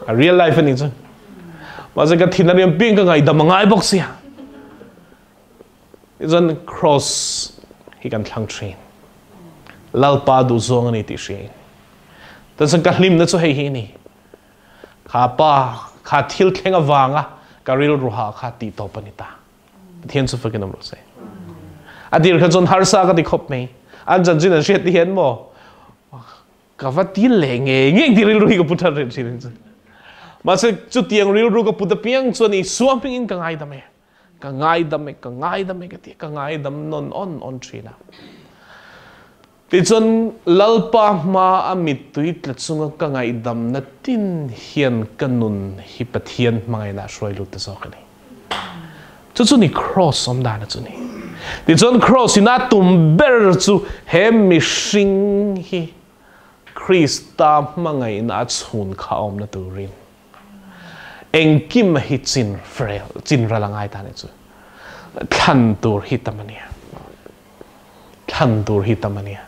A real life ani chu. Mahse ka thin a rim ping ka ngaihdam a ngai bawk sia. Chuan cross hi kan thlang thin. Lalpa duh zawng ani tih hria in. Tan ka hlim na chu hei hi ni. Kha pa kha thil thleng avanga Ka rilru hah kha tih tawp a ni ta. Pathian chu fakin awm rawh se. A dir kha chuan harsa ka ti khawp mai. An chanchin an hriat ti hian maw ka va ti leh ngei ngei ti rilru hi ka pu that reng thin chu. Mahse chutiang rilru ka put apiang chuan Isua hmingin ka ngaidam e. Ka ngaidam e, ka ngaidam e ka ti a, ka ngaidam nawn awn awn thin a. Tichuan Lalpa hma a mittui tla chunga ka ngaihdamna tin hian ka nun hi Pathian hmangaihna a hruai lut ta zawk a ni. Chu chu ni Kraws awmdana chu ni. Tichuan Kraws in a tum ber chu he mihring hi Krista hmangaihna a chhun kha awmna turin engkim hi chin frel chin ral a ngai ta ni chu. Thlan tur hi tam a nia. Thlan tur hi tam a nia.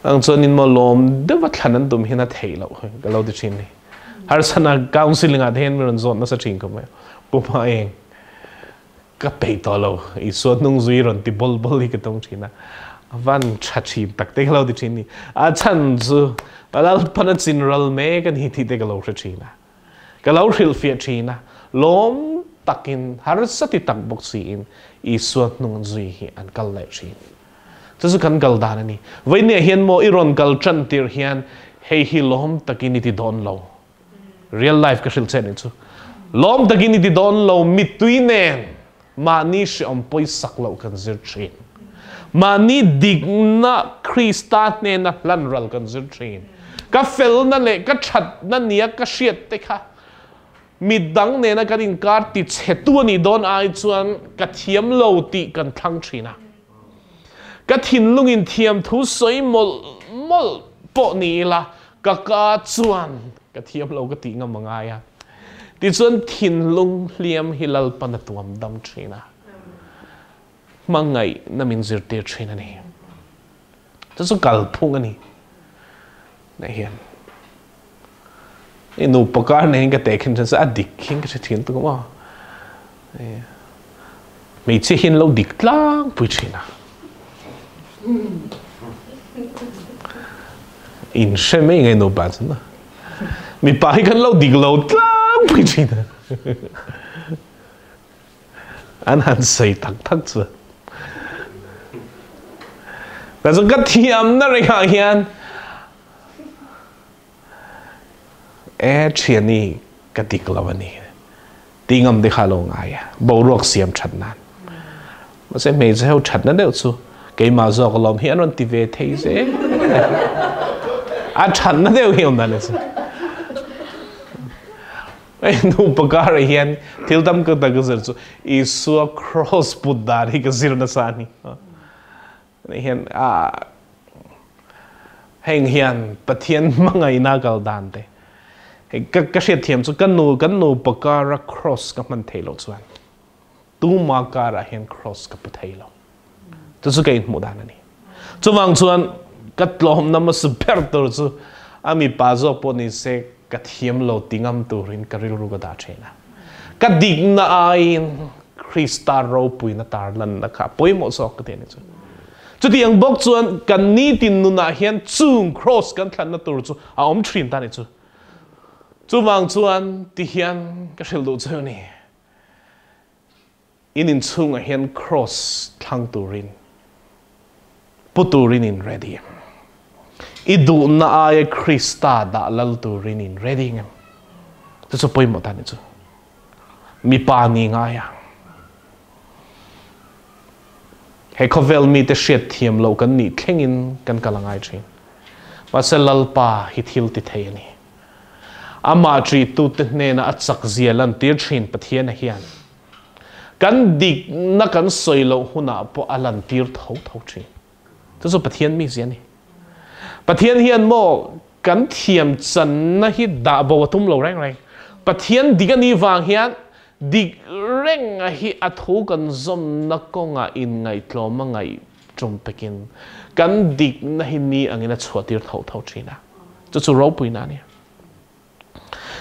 Ang chuan in maw lawm deuh a thlan an tum hian a theih loh ka lo ti thin ni. Harsana counseling ah te hian mi rawn zawt nasa thin khawp mai. Pu Hma Eng ka peih tawh lo Isua hnung zui rawn ti bawl bawl hi ka tawng thin a. A van tha thin tak te ka lo ti thin ni. A chhan chu Lalpan a chin ral mek a ni tih te ka lo hre thin a. Ka lo hrilhfiah thin a, lawm takin harsa ti tak bawk siin Isua hnung zui hi an kal leh thin. Chu chu kan kal dan a ni. Vawinia hian maw i rawn kal tan tir hian hei hi lawm takin i ti dawn lo. Real life ka hrilh che nih chu. Lawm takin i ti dawn lo mittui nen mahni hreawm pawisak loh kan zir thin. Mahni dikna Krista hnena hlan ral kan zir thin. Ka felna leh ka thatna nia ka hriat te kha midang nena kan inkar ti chhetu a nih dawn ai chuan ka thiam lo tih kan thlang thin a. Ka thinlungin thiam thu sawi mawlh mawlh pawh ni ila ka ka chuan ka thiam lo ka tih ngam a ngai a. Tichuan thinlung hliam hi Lalpan a tuam dam thin a, hmangaihna min zirtir thin a ni. Chu chu kalphung a ni. Neh hian i nupa kar nei hian ka tehkhin thin se a dik hian ka hre thin tuk maw. Hmeichhia hian lo dik tlangpui thin a. In hre mai ngai nupa chu na. Mipa hi kan lo dik lo tlangpui thin a. An han sawi tak tak chu. Ka chu ka thiam na rengah hian e thiani ka dik lo ani ti ngam te kha lo ngai a boruak siam that nan mahse hmeichhe ho that na deuh chu keimah zawk alawm hi an rawn ti ve thei zel a that na deuh hi awm dan chu Hei nupa karah hian thil tam ka ta ka zir chu Isua cross put dan hi ka zir nasa a ni. Hei hian heng hian Pathian hmangaihna kal dan te. Hei ka ka hriat thiam chu ka nu kan nupa kara cross ka hman thei loh chuan tuma karah hian cross ka pu thei lo. Chu chu ka inhmuh dan a ni. Chuvang chuan ka tlawmna hmasa ber tur chu a mipa zawk pawh ni se ka thiam lo ti ngam turin ka rilru ka dah thin a. Ka dikna aiin Krista ropuina tarlanna kha a pawimawh zawk ka ti a ni chu. Chutiang bawk chuan kan nitin nunah hian chung cross kan thlanna tur chu a awm thin ta a ni chu. Chuvang chuan tihian ka hrilh duh chu a ni. In inchhungah hian cross thlang turin pu turin in ready em? I duhna aia Krista dah lal turin in ready ngem? Chu chu pawimawh ta ni chu. Mipa ni ngai a. He khawvel mite hriat thiam loh kan nih thlengin kan kal a ngai thin. Mahse Lalpa hi thil ti thei a ni. Amah ṭihtute hnena a chakzia lantir ṭhin Pathiana hian kan dikna kan sawi loh hunah pawh a lantir tho tho ṭhin. Chu chu Pathian mizia a ni. Pathian hian maw kan thiam channa hi dah bo a tum lo reng reng. Pathian dik a nih vang hian dik renga hi a thu kan zawmna kawngah inngaihtlawm a ngaih tum pekin kan dikna hi ni angin a chhuahtir tho tho thin a, chu chu ropuina a ni.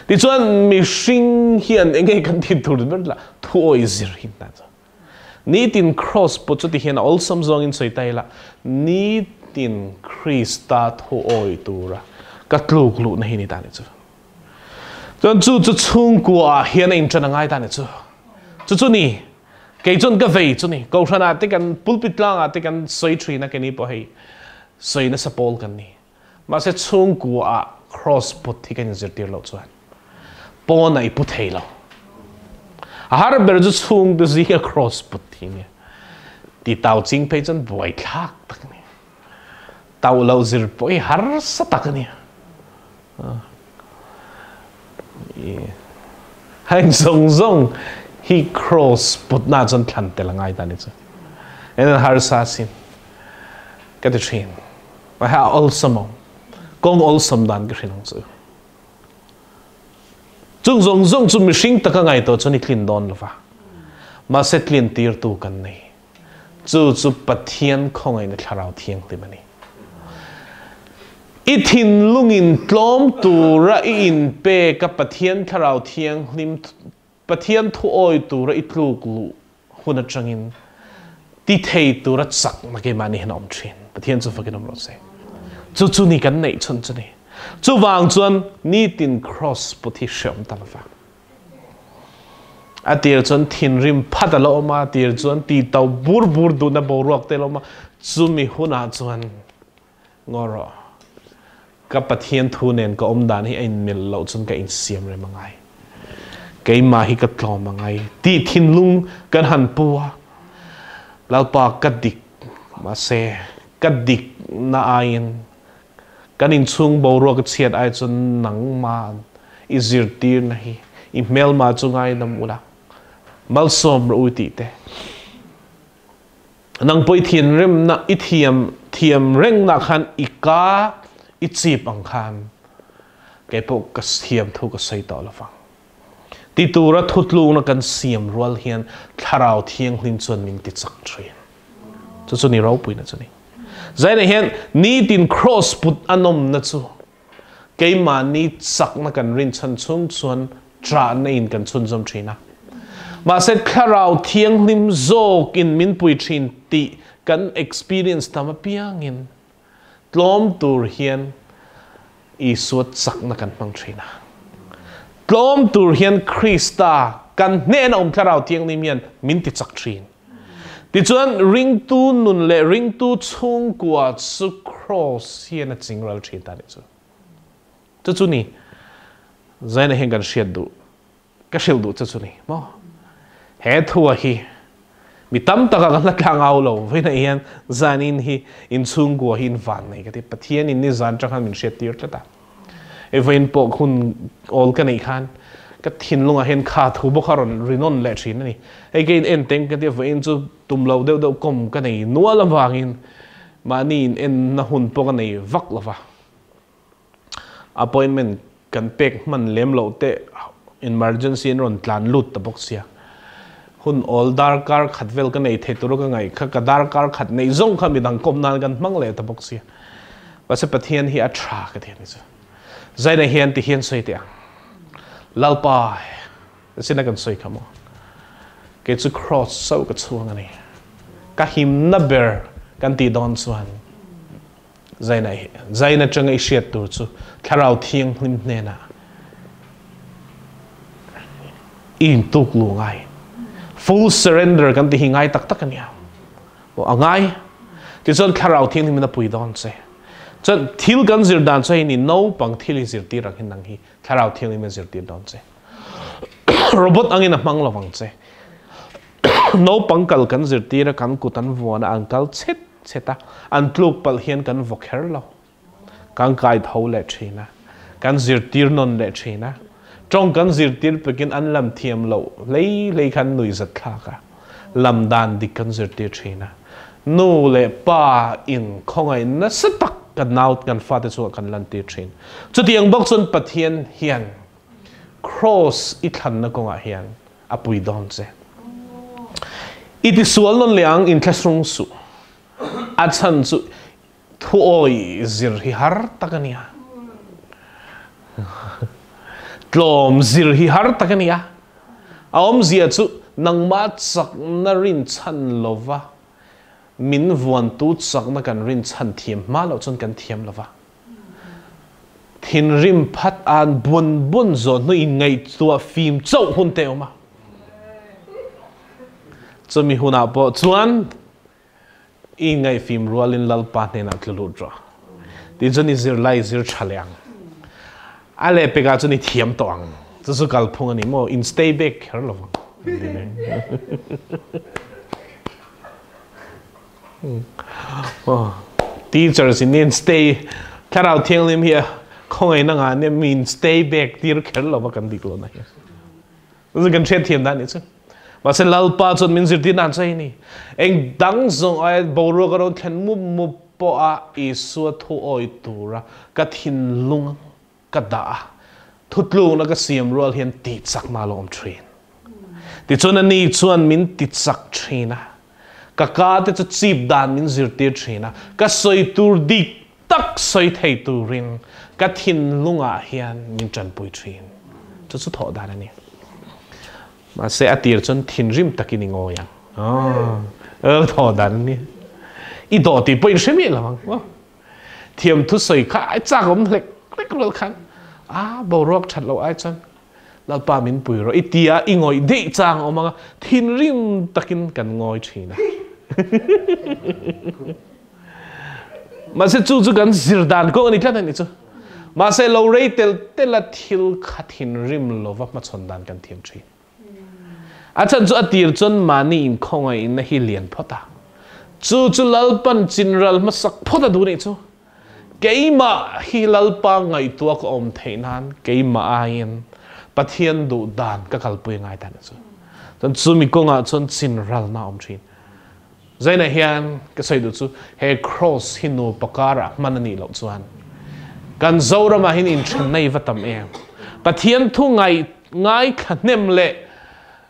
Tichuan mihring hian enge kan tih tur ber lah thuawi zir hi hna chu. Nitin cross pawh chuti hian a awlsam zawngin sawi ta ila, nitin Krista thuawi tura ka tluk luhna hi ni ta ni chu. Chuan chu chu chhungkua hian a inṭan a ngai ta ni chu. Chu chu ni, kei chuan ka vei chu ni. Kohhranah te kan pulpit tlangah te kan sawi ṭhin a, keini pawh hei sawi nasa pawl kan ni. Mahse chhungkuaah cross put hi kan inzirtir loh chuan pawnah i pu thei lo. A har ber chu chhungte zinga cross put hi nia. Ti tau ching phei chuan buaithlak tak a ni. Tauh loh zir pawh hi harsa tak a ni. Heng zawng zawng hi cross putna chuan thlan tel a ngai ta ni chu. En harsa sin ka ti thin. Ma ha awlsam awm. Kawng awlsam dan ka hrin ang chu. Chung zawng zawng chu mihring taka ngai tawh chuan i tlin dawn lova. Mahse tlin tirtu kan nei. Chu chu Pathian khawngaihna Thlarau Thianghlim a ni. I thinlungin tlawm tura i inpek a Pathian Thlarau Thianghlim Pathian thuawi tura i tluk luh hun atangin ti thei tura chakna keimahni hian a awm thin. Pathian chu fakin awm rawh se. Chu chu ni kan neih chhun chu ni. Chuvang chuan nitin Kraws put hi hreawm ta lova. A tir chuan thinrim phat a la awm a, a tir chuan ti to bur bur duhna boruak te a la awm a, chumi hunah chuan ngaw rawh, ka Pathian thu nen ka awm dan hi a inmilh loh chuan ka insiam rem a ngai, keimah hi ka tlawm a ngai tih thinlung kan han pu a, Lalpa ka dik mahse ka dikna aiin Kan inchhung boruak a chhiat ai chuan nangmah i zirtirna hi i hmelma chu ngaidam ula, malsawm rawh u tih te. Nang pawh i thinrimna i thiam thiam rengna khan i ka i chip ang khan kei pawh ka thiam thu ka sawi tawh lovang. Ti tura thutlukna kan siam rual hian Thlarau Thianghlim chuan min ti chak thin. Chu chu ni ropuina chu ni. Zainah hian nitin cross put a nawmna chu keimahni chakna kan rinchhan chhung chuan ṭahna in kan chhunzawm thin a. Mahse Thlarau Thianghlim zawkin min pui thin tih kan experience tam apiangin Tlawm tur hian Isua chakna kan hmang thin a. Tlawm tur hian Krista kan hnena awm Thlarau Thianghlim hian min ti chak thin. Tichuan, ringtu nun leh ringtu chhungkua chu Kraws hian a chingral thin ta nih chu. Chu chu ni, Zaina hian kan hriat duh. Ka hrilh duh che chu ni maw? He thua hi mi tam taka ka hla tlang au lo vawiinah hian zanin hi inchhungkua hi in van nei ka ti. Pathian in nizan tang khan min hriat tir tlat a. Hei vawiin pawh hun awl ka neih khan ka thinlungah hian kha thu bawk a rawn rinawn leh thin a ni. Hei kei in en teng ka tia vawiin chu tum lo deuh deuh kawm ka nei nual avangin mahni in enna hun pawh ka nei vak lo va. Appointment kan pek hman lem loh te emergency an rawn tlan lut ta bawk sia. Hun awl darkar khat vel ka nei thei tur ka ngaih kha ka darkar khat neih zawng kha midang kawm nan kan hmang leh ta bawk sia. Mahse Pathian hi a tha ka ti a ni chu. Zaina hian ti hian sawi teh ang. Lalpa sin a kan sawi kha maw. Kei chu cross chauh ka chhuang a ni. Ka himna ber kan tih dawn chuan Zaina zain atanga i hriat tur chu Thlarau Thianghlim hnenah i intuk lu ngai. Full surrender kan ti hi ngai tak tak a nia. Aw a ngai. Tichuan Thlarau Thianghlim in a pui dawn che. Chuan thil kan zir dan chu hei ni naupang thil i zirtir ang hi nang hi Thlarau Thianghlim in a zirtir dawn che. Robot angin a hmang lovang che. Naupang kal kan zirtir a, kan kut an vuan a, an kal chhet chhet a, an tluk palh hian kan vaw kher lo. Kan kai tho leh thin a, kan zirtir nawn leh thin a. Tawng kan zirtir pekin an lam thiam loh hlei hlei khan nui zat thlak a, lam dan dik kan zirtir thin a. Nu leh pa in khawngaih nasa tak kan nau kan fate chungah kan lantir thin. Chutiang bawk chuan Pathian hian Kraws i thlanna kawngah hian a pui dawn che. I tisual nawn leh ang inthlahrung suh. A chhan chu thuawi zir hi har tak a nia. Tlawm zir hi har tak a nia. A awmzia chu nangmah chakna rinchhan lova min vuantu chakna kan rinchhan thiam hma loh chuan kan thiam lova. Thinrim phat an buan buan zawh hnu in ngaihtuah fim chauh hun te awm a. Chumi hunah pawh chuan i ngaihfim rualin Lalpa hnenah tlu lut rawh. Ti chuan i zirlai i zir tha leh ang. A lehpekah chuan i thiam tawh ang. Chu chu kalphung a ni maw? In stay back kher lo vang. Teachers in in stay thlarau thianghlim hi a khawngaihna ngah nia min stay back tir kher lo va kan dik lo na hi. Chu kan hriat thiam dan ni chu. Mahse Lalpa chuan min zirtir dan chai ni. Eng dang zawng ai boruak a rawn thlen mup mup pawh a Isua thu awi tura ka thinlung ka dah a, thutlukna ka siam rual hian tihchakna a lo awm thin. Tichuan ani chuan min tichak thin a, ka ka te chu chip dan min zirtir thin a, ka sawi tur dik tak sawi thei turin ka thinlungah hian min tanpui thin. Chu chu thawh dan a ni. Mahse a tir chuan thinrim takin i ngawi ang. Aw, thawh dan a ni. I dawh tih pawh in hre miah lo ang. Thiam thusawi kha ai chak awm hlek hlek rual khan a boruak that lo ai chuan Lalpa min pui rawh i tia i ngawih deih chang awm anga thinrim takin kan ngawi thin a. Mahse chu chu kan zir dan kawng ani tlat ani chu. Mahse lo rei tel tel a thil kha thinrim lova hmachhawn dan kan thiam thin. A chhan chu a tir chuan mahni inkhawngaihna hi lian phawt a. Chu chu Lalpan chinral hmasak phawt a duh nih chu. Keimah hi Lalpa ngaihtuah ka awm theih nan keimah aiin Pathian duh dan ka kalpui ngai ta nih chu. Chuan chumi kawngah chuan chinralna a awm thin. Zainah hian ka sawi duh chu he cross hi nupa karah hman a nih loh chuan kan Zoramah hian inthenna i va tam em? Pathian thu ngai ngaithla hnem leh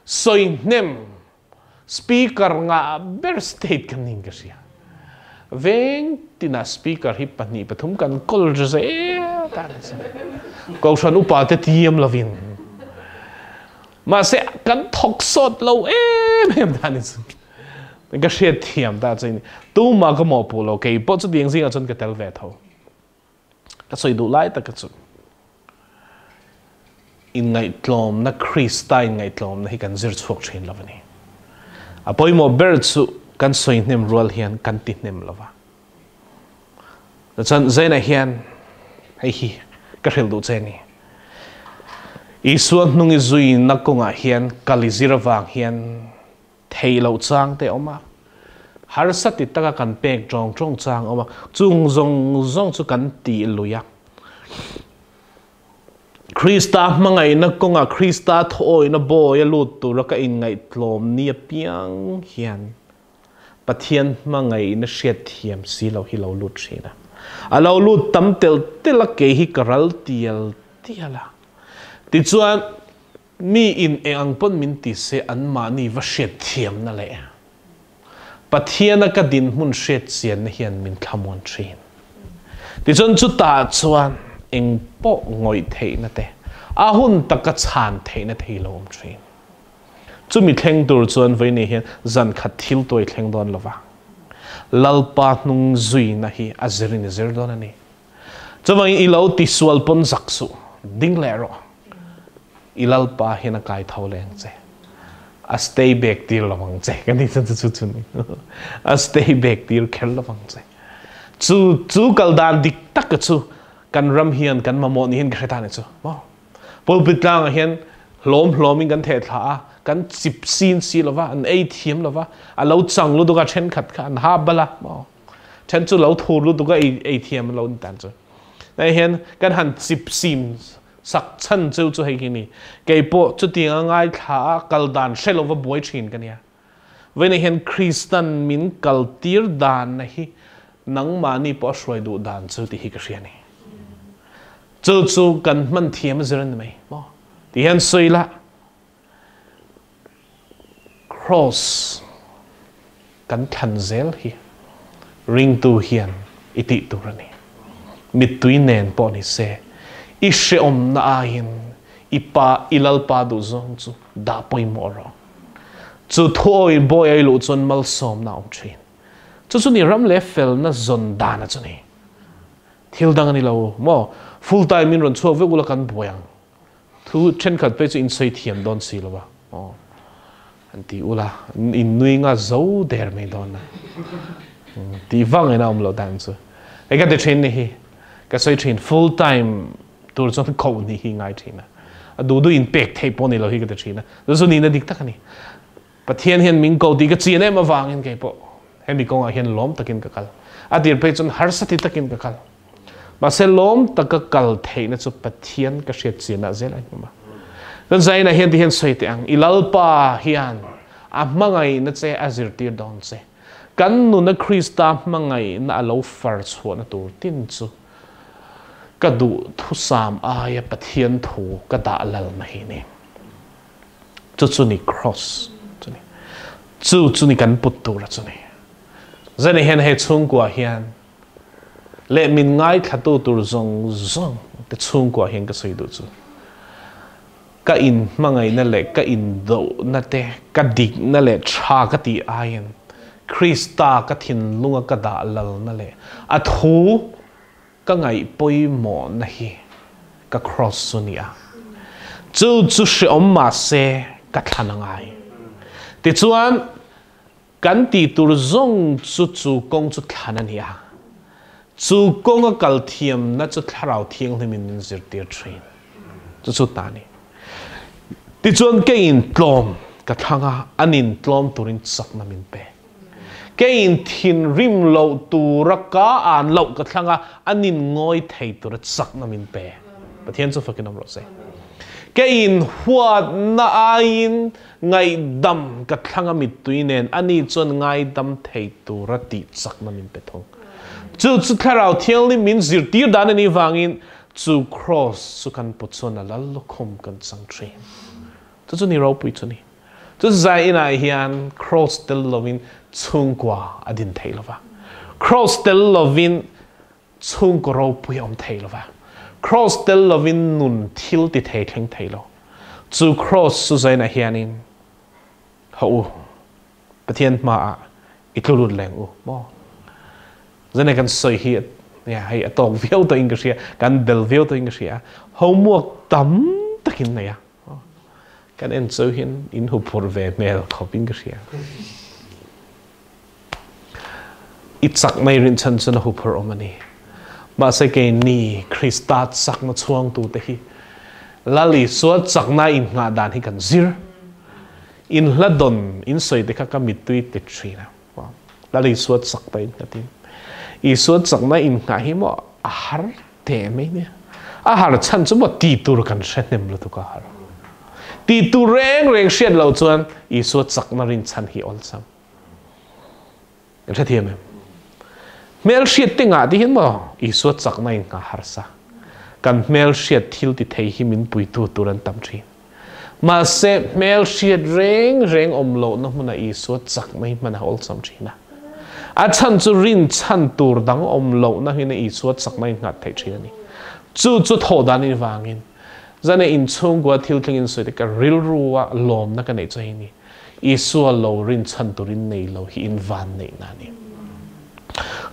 sawi hnem speaker ngah ber state kan niin ka hria. Veng tinah speaker hi pahnih pathum kan kawl zel ta a ni. Kohhran upa te tiam lovin mahse kan thawk sawt lo em em ta a ni chu. Ka hriat thiam ta chu tuma ka mawhpuh lo kei pawh chutiang zingah chuan ka tel ve tho. Ka sawi duh lai taka chu inngaihtlawmna Krista inngaihtlawmna hi kan zir chhuak thin lo a ni. A pawimawh ber chu kan sawi hnem rual hian kan ti hnem lo va. Chuan Zaina hian hei hi ka hrilh duh che ni. Isua hnung i zuina kawngah hian kal i zir avang hian Thei loh chang te a awm a, harsa ti taka kan pek tawng tawng chang a awm a, chung zawng zawng chu kan tih lui a. Krista hmangaihna kawnga Krista thawhawihna bawi a lut tura ka inngaihtlawm ni apiang hian Pathian hmangaihna hriatthiam si lo hi lo lut thin a. A lo lut tam telh telh a, kei hi ka ral tial tial a. Tichuan, Mi in eng ang pawn min ti se anmahni va hriat thiamna leh Pathiana ka dinhmun hriat chianna hian min thlamuan thin. Tichuan chutah chuan eng pawh ngawih theihna te, a hun taka chhan theihna te hi lo awm thin. Chumi thleng tur chuan vawiin hian zan khat thil tuai thleng dawn lova, Lalpa hnung zuina hi a zirin i zir dawn a ni. Chuvangin i lo tisual pawn zak suh, ding leh rawh. I Lalpa hian a kai tho leng che. A stay back tir lovang che. Kan ti chan chu chu ni. A stay back tir kher lovang che. Chu chu kal dan dik tak chu kan ram hian kan mamawh ni hian ka hre ta ni chu. Maw? Pulpit tlangah hian hlawm hlawmin kan theh thla a, kan chip sin si lova, an ei thiam lova, a lo chang lutuk a thenkhat kha an ha bal a. Maw? Then chu lo thur lutuk a ei thiam lo ni tan chu. Nai hian kan han chip sim sak chan chu chu hei hi ni. Kei pawh chutiang a ngai thla a kal dan hre lova buai thin ka nia. Vawiin hian Kristan min kal tir dan na hi nangmahni pawh a hruai duh dan chu tih hi ka hria ni. Chu chu kan hman thiam a zir a ni mai maw? Ti hian sawi la. Cross kan thlan zel hi ringtu hian i tih tur a ni. Mittui nen pawh ni se, i hreawmna aiin i pa, i Lalpa duhzawng chu dah pawimawh rawh. Chu thuawi bawi a i luh chuan malsawmna a awm thin. Chu chu ni ram leh felna zawn dana chu ni. Thil dang a ni lo maw? Full time in rawn chhuak vek ula kan buai ang. Thu thenkhat phei chu in sawi thiam dawn si lo a. Aw. An ti ula in nui nga zo der mai dawn a. Tih vang in a awm loh dan chu. Hei ka ti thin ni hi. Ka sawi thin full time tur chuan koh ni hi ngai thin a. A duh duh in pek theih pawh ni lo hi ka ti thin a. Chu chu nihna dik tak a ni. Pathian hian min ko tih ka chian em avangin kei pawh hemi kawngah hian lawm takin ka kal. A tir phei chuan harsa ti takin ka kal. Mahse lawm taka kal theihna chu Pathian ka hriat chianah zel a inhmu a. Kan zainah hian ti hian sawi teh ang, I Lalpa hian a hmangaihna che a zirtir dawn che. Kan nuna Krista hmangaihna a lo far chhuahna tur tin chu ka duh thusam aia Pathian thu ka dah lalna hi ni. Chu chu ni cross chu ni. Chu chu ni kan put tura chu ni. Zani hian hei chhungkua hian leh min ngaithlatu tur zawng zawng te chhungkua hian ka sawi duh chu ka in hmangaihna leh ka in dohna te ka dikna leh tha ka tih aiin Krista ka thinlunga ka dah lalna leh a thu Ka ngaih pawimawhna hi ka cross chu nia. Chu chu hreawm mahse ka thlan a ngai. Tichuan, kan tih tur zawng chu chu kawng chu thlan a ni a. Chu kawnga kal thiamna chu Thlarau Thianghlimin min zirtir thin. Chu chu ta a ni. Tichuan, keiin tlawm ka thlang a, anin tlawm turin chakna min pe. Keiin thinrim loh tura ka an loh ka thlang a, an in ngawi thei tura chakna min pe. Pathian chu fakin awm rawh se. Keiin huatna aiin ngaihdam ka thlang a mittui nen ani chuan ngaidam thei tura tih chakna min pe thung. Chu chu Thlarau Thianghlim min zirtir dan a nih vangin chu Kraws chu kan put chuan a lal lukhum kan chang thin. Chu chu ni ropui chu ni. Chu zai inah hian Kraws tel lovin chhungkua a din thei lova. Kraws tel lovin chhungkaw ropui a awm thei lova. Kraws tel lovin nun thil ti thei thleng thei lo. Chu Kraws chu zai inah hianin Hawh u, Pathian hmaah i tlu lut leng u maw? Zane kan sawi hi hei a tawk viau tawhin ka hria, kan bel viau tawhin ka hria. Homework tam takin nei a. Kan en chauh hian in huphurh ve hmel khawp in ka hria. I chak mai rinchhan chuan a huphurh awm a ni. Mahse keini Krista chakna chhuangtu te hi Lal Isua chakna innghah dan hi kan zir. In hla dawn in sawi te kha ka mittui ti thin a. Lal Isua chakna innghatin. Isua chakna innghah hi maw a har teh mai nia. A har chhan chu maw ti tur kan hre hnem lutuk a har. Ti tur reng reng hriat loh chuan Isua chakna rinchhan hi awlsam. Kan hrethiam em? Hmel hriat te ngah ti hian maw Isua chakna innghah harsa. Kan hmel hriat thil ti thei hi min puitu tur an tam thin. Mahse hmel hriat reng reng awm lohna hmunah Isua chakna hi hman a awlsam thin a. A chhan chu rinchhan tur dang awm lohna hina Isua chakna in nghat theih thin a ni. Chu chu thawh dan in vangin zane inchhungkua thil thleng in sawi te ka rilrua lawmna ka neih chu hei ni. Isua lo rinchhan turin nei lo hi in van neihna a ni.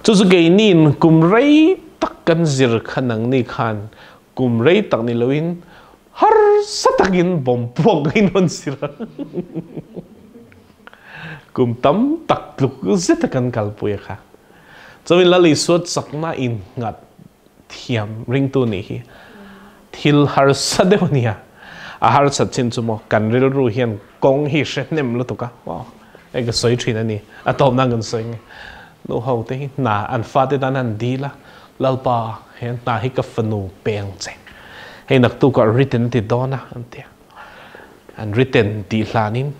Chu chu keiniin kum rei tak kan zir kha nangni khan kum rei tak ni loin harsa takin bawm puak in rawn zir a. Kum tam tak tluk zeta kan kalpui a kha. Chuan Lal Isua chakna innghat thiam ringtu nih hi thil harsa deuh a nia. A harsat chin chu maw kan rilru hian kawng hi hre hnem lutuk a. Maw hei ka sawi thin a ni. A tawp nan kan sawi nge. Nu ho te hi hna an fate tan an dil a. Lalpa he hna hi ka fanu peng che. Hei naktukah written a ti dawn a an ti a. An written tih hlanin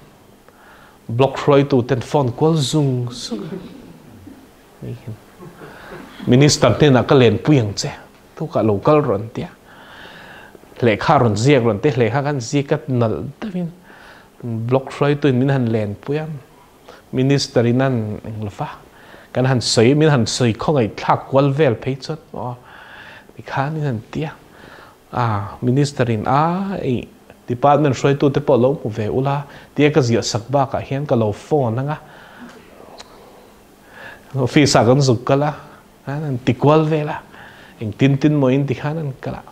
Block hruaitu ten phone kual zung zung a. Minister hnenah ka lenpui ang che, tukah lo kal rawn tia. Lehkha rawn ziak rawn te lehkha khan ziak a nalh deuhin block hruaitu in min han lenpui a. Minister in an eng lova kan han sawi min han sawi khawngaih thlak kual vel phei chuan aw tikhan in han tia. A, Minister in a, ei, Department hruaitute pawh lo hmu ve ula, tia ka ziah sak bakah hian ka lo phone anga, office ah kan zuk kal a, an ti kual vel a, Eng tin tin maw in tikhan an kal a.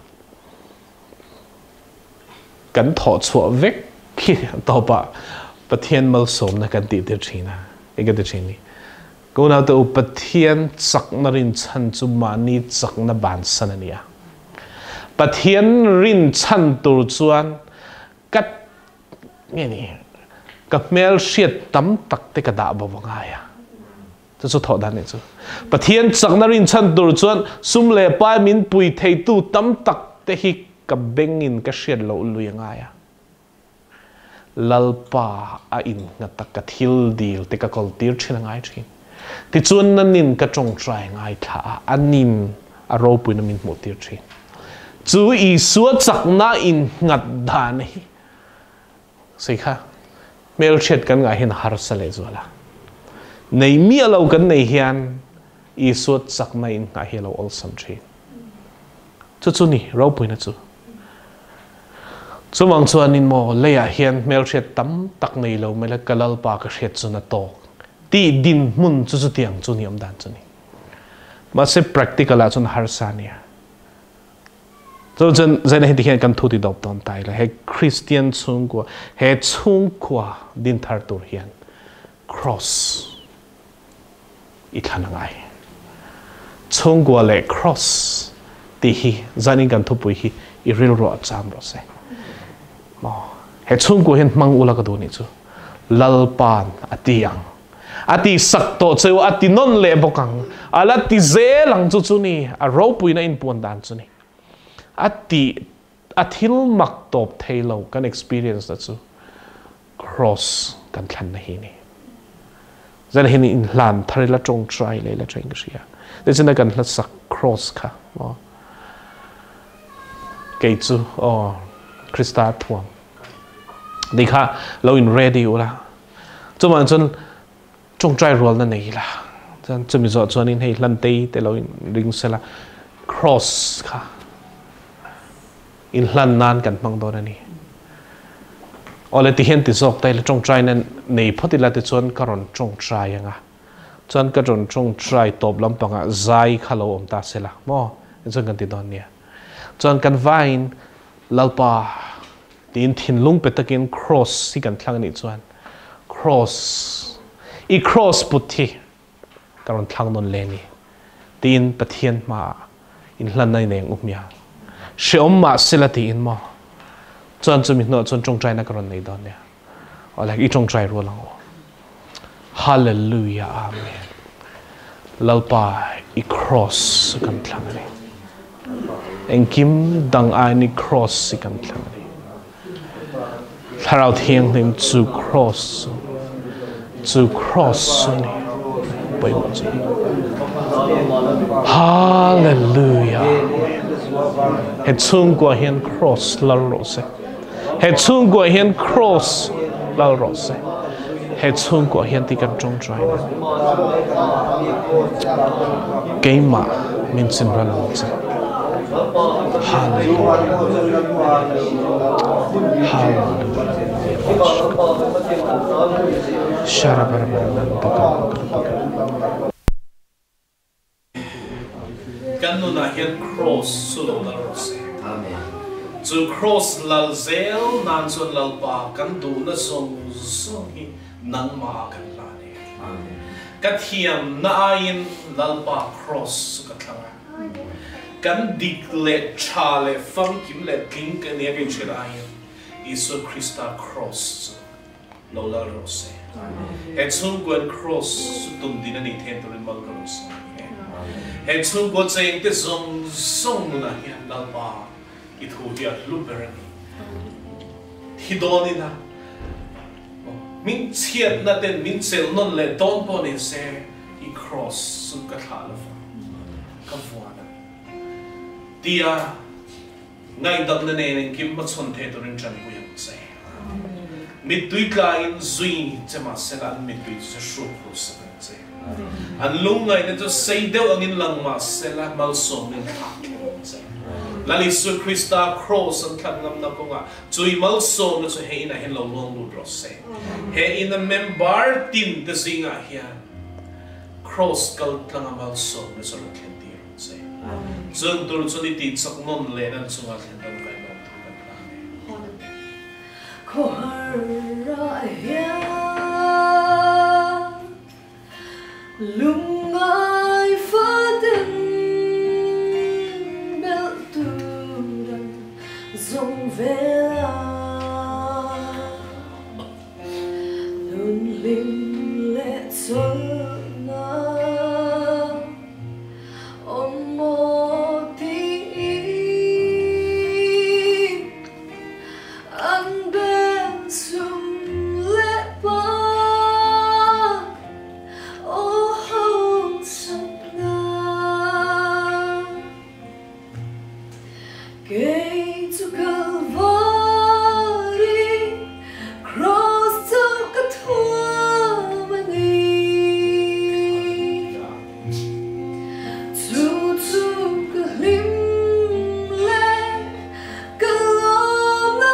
Kan thawh chhuah vek khi tawpah Pathian malsawmna kan tih tir thin a. Eng ka ti thin ni. Ka unaute u, Pathian chakna rinchhan chu mahni chakna bansan a ni a. Pathian rinchhan tur chuan ka nge ni ka hmelhriat tam tak te ka dah bo a ngai a. Chu chu thawh dan nih chu. Pathian chakna rinchhan tur chuan sum leh pai min pui theitu tam tak te hi ka bengin ka hriat loh lui a ngai a. Lalpa a innghat a ka thil dil te ka kawl tir thin a ngai thin. Tichuan nanin ka tawngtai ngaithla a, anin a ropuina min hmuh tir thin. Chu Isua chakna innghat dan hi Sei kha hmelhriat kan ngah hian a harsa lehzual a. Nei miah lo kan nei hian Isua chakna in nghah hi a lo awlsam thin. Chu chu ni ropuina chu. Chumang chuanin maw leiah hian hmelhriat tam tak nei lo mai la ka Lalpa ka hriat chu na tawk tih dinhmun chu chutiang chu ni awm dan chu ni. Mahse practical ah chuan a harsa nia. Cun zei na hi ti hian kan thu ti dawp tawn tai la he Christian chungkua he chungkua dinthar tur hian cross i thlan a ngai. Chungkua le cross ti hi zanin kan thupui hi i rilru ah cham rawh se. Maw he chungkua hian hmang ula ka duh nih chu Lalpa'n a ti ang. A ti sak tawh cheu a ti nawn leh bawk ang. A la ti zel ang chu chu ni a ropuina inpuan dan chu ni. A ti a thil mak tawp thei lo kan experience na chu cross kan thlan na hi ni. Zan hin in hlan thar ila tawngtai leh ila thain ka hria. Tichuan kan hla sak cross kha maw kei chu aw Krista thuam ti kha lo in ready ula. Chuvang chuan tawngtai rualna nei ila. Chuan chumi zawh chuanin hei hlantei te lo in ring sela cross kha in hlan nan kan hmang dawn a ni. Awle ti hian ti zawk ta ila tawngtaina nei phawt ila tichuan ka rawn tawngtai anga chuan ka rawn tawngtai tawp lampangah zai kha lo awm ta sela maw tichuan kan ti dawn nia. Chuan kan vaiin Lalpa Tiin thinlung pe takin cross hi kan thlang anih chuan cross i cross put hi ka rawn thlang nawn le ni tiin Pathian hmaah inhlanna i nei ang u hmiang. Hreawm mah sela tiin maw chuan chumi hnuah chuan tawngtaina ka rawn nei dawn nia. Awle i tawngtai rual ang u. Hallelujah Amen. Lalpa i cross kan thlang ani. Engkim dang aiin i cross i kan thlang ani. Thlarau Thianghlim chu cross chu chu cross chu ni pawimawh chu ni. Hallelujah Amen. He chhungkua hian cross lal rawh se. He chhungkua hian cross lal rawh se. He chhungkua hian ti kan tawngtai na. Keimah min chimral ang che. Hallelujah. Hallelujah. Kan nunah hian Kraws chu lo lal rawh se. Chu Kraws lal zel nan chuan Lalpa kan duhna zawng zawng hi nangmah kan hlan e. Ka thiamna aiin Lalpa Kraws chu ka thlang a. Kan dik leh tha leh famkim leh tling ka nia ka inhriat aiin Isua Krista Kraws chu Lo lal rawh se. He chhungkuan Kraws chu tum din a nih thein turin mal ka rawn sawi e. He chhungkua chengte zawng zawng nunah hian Lalpa i thu hi a hlu ber a ni. Thi dawn ina min chhiatna ten min chelh nawn leh dawn pawh ni se i Kraws chu ka thlah lo vang, ka vuan a tia Ngaihdamna nen engkim hmachhawn thei turin tanpui ang che. Mittui tlaiin zui che mahsela an mittui chu che hruk hul sak ang che. An lungngaihna chu sei deuh angin lang mahsela malsawmin thlak thleng ang che. Lal Isua Krista Kraws an thlan ngamna kawngah chui malsawmna chu he inah hian lo luang lut rawh se. He ina member tin te zingah hian Kraws kal tlanga malsawmna chu rawn thlen tir ang che. Chung tur chu ni ti chak non le nan chunga thlen don kai nom thu kan la Ko har ra hian lungai faten bel turan zong vela nun lim le chol na om mo ti an ben sum le pa o hong sapna Gate to Calvary, cross to Gethsemane, to lim le kalom na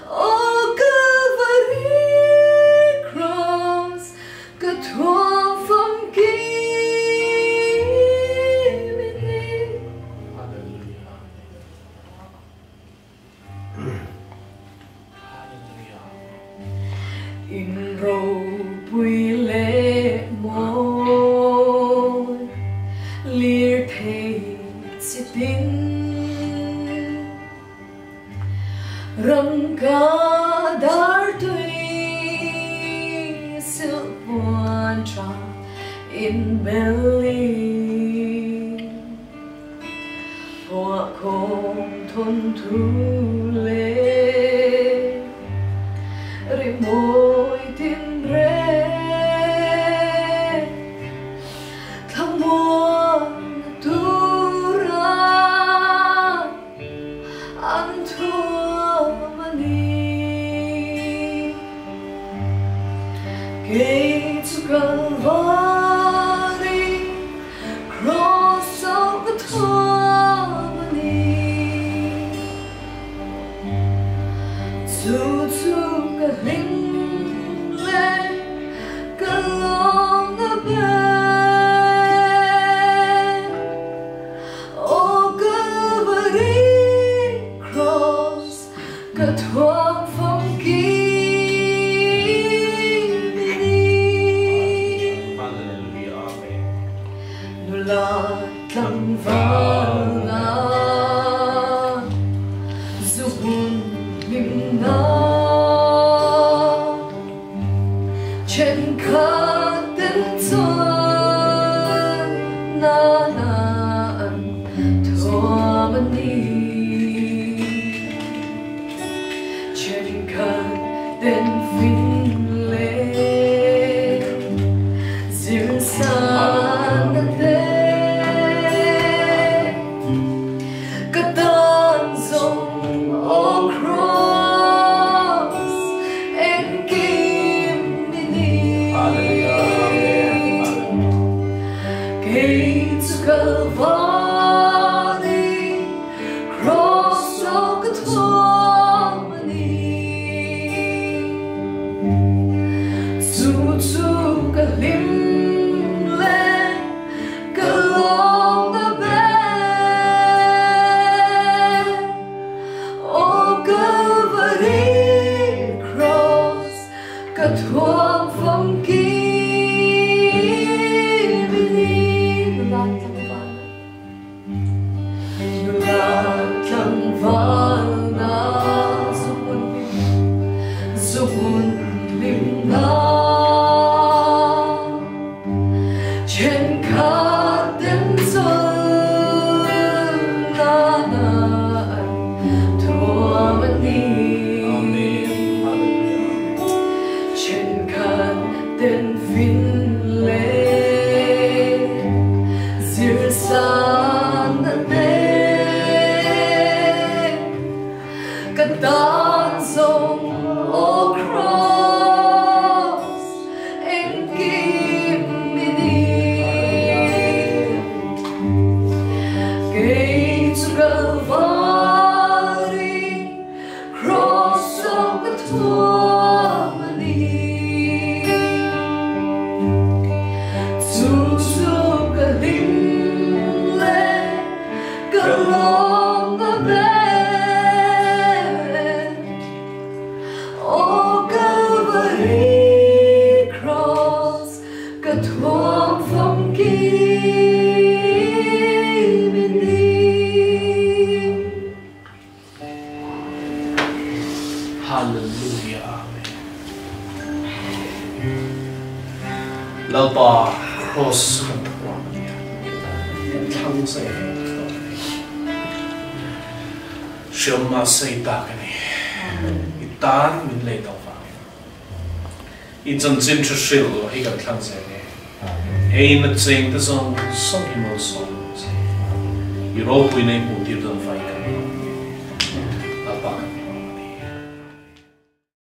O Calvary cross, Gethsemane. Hallelujah. Hallelujah. In ro pui le moi lir thei chi tin rang ca dar tui sil puan tra in belly hoa khom thon thu le ri moi tin re thamuan tura an thuamani Gate to Calvary, cross of Gethsemane, to ka ling le kalong na ben O Calvary cross ka thuam phong ki ni Hallelujah. Amen. Nula tlang val na zubun lim na chen khat ten chuan na na an thuam ni chen khat ten fin le zir san na te Katan zong o cross en kim ni Hallelujah. Amen. Hallelujah. Gate to Calvary, cross of Gethsemane, to ka lim le kalong na ben O Calvary cross, ka thuam phong ki ni Nula tlang val na zubun lim na chen khat ten chol na na an thuam ni Amen. Hallelujah. chen khat ten fin le zir san na te Katan zong o cross en kim ni Gate to Calvary, cross of Gethsemane, Lalpa cross kan thuam a ni a, kan thlang zai tawh a ni. Hriam mah sei tak a ni. I tan min lei tawh vangin. I chanchin thu hrilh hi kan thlang zel e. Hei na cheng te zawng zawng hi malsawm ang che. I ropui nei hmuh tir dawn vai kan lawm e. Lalpa kan.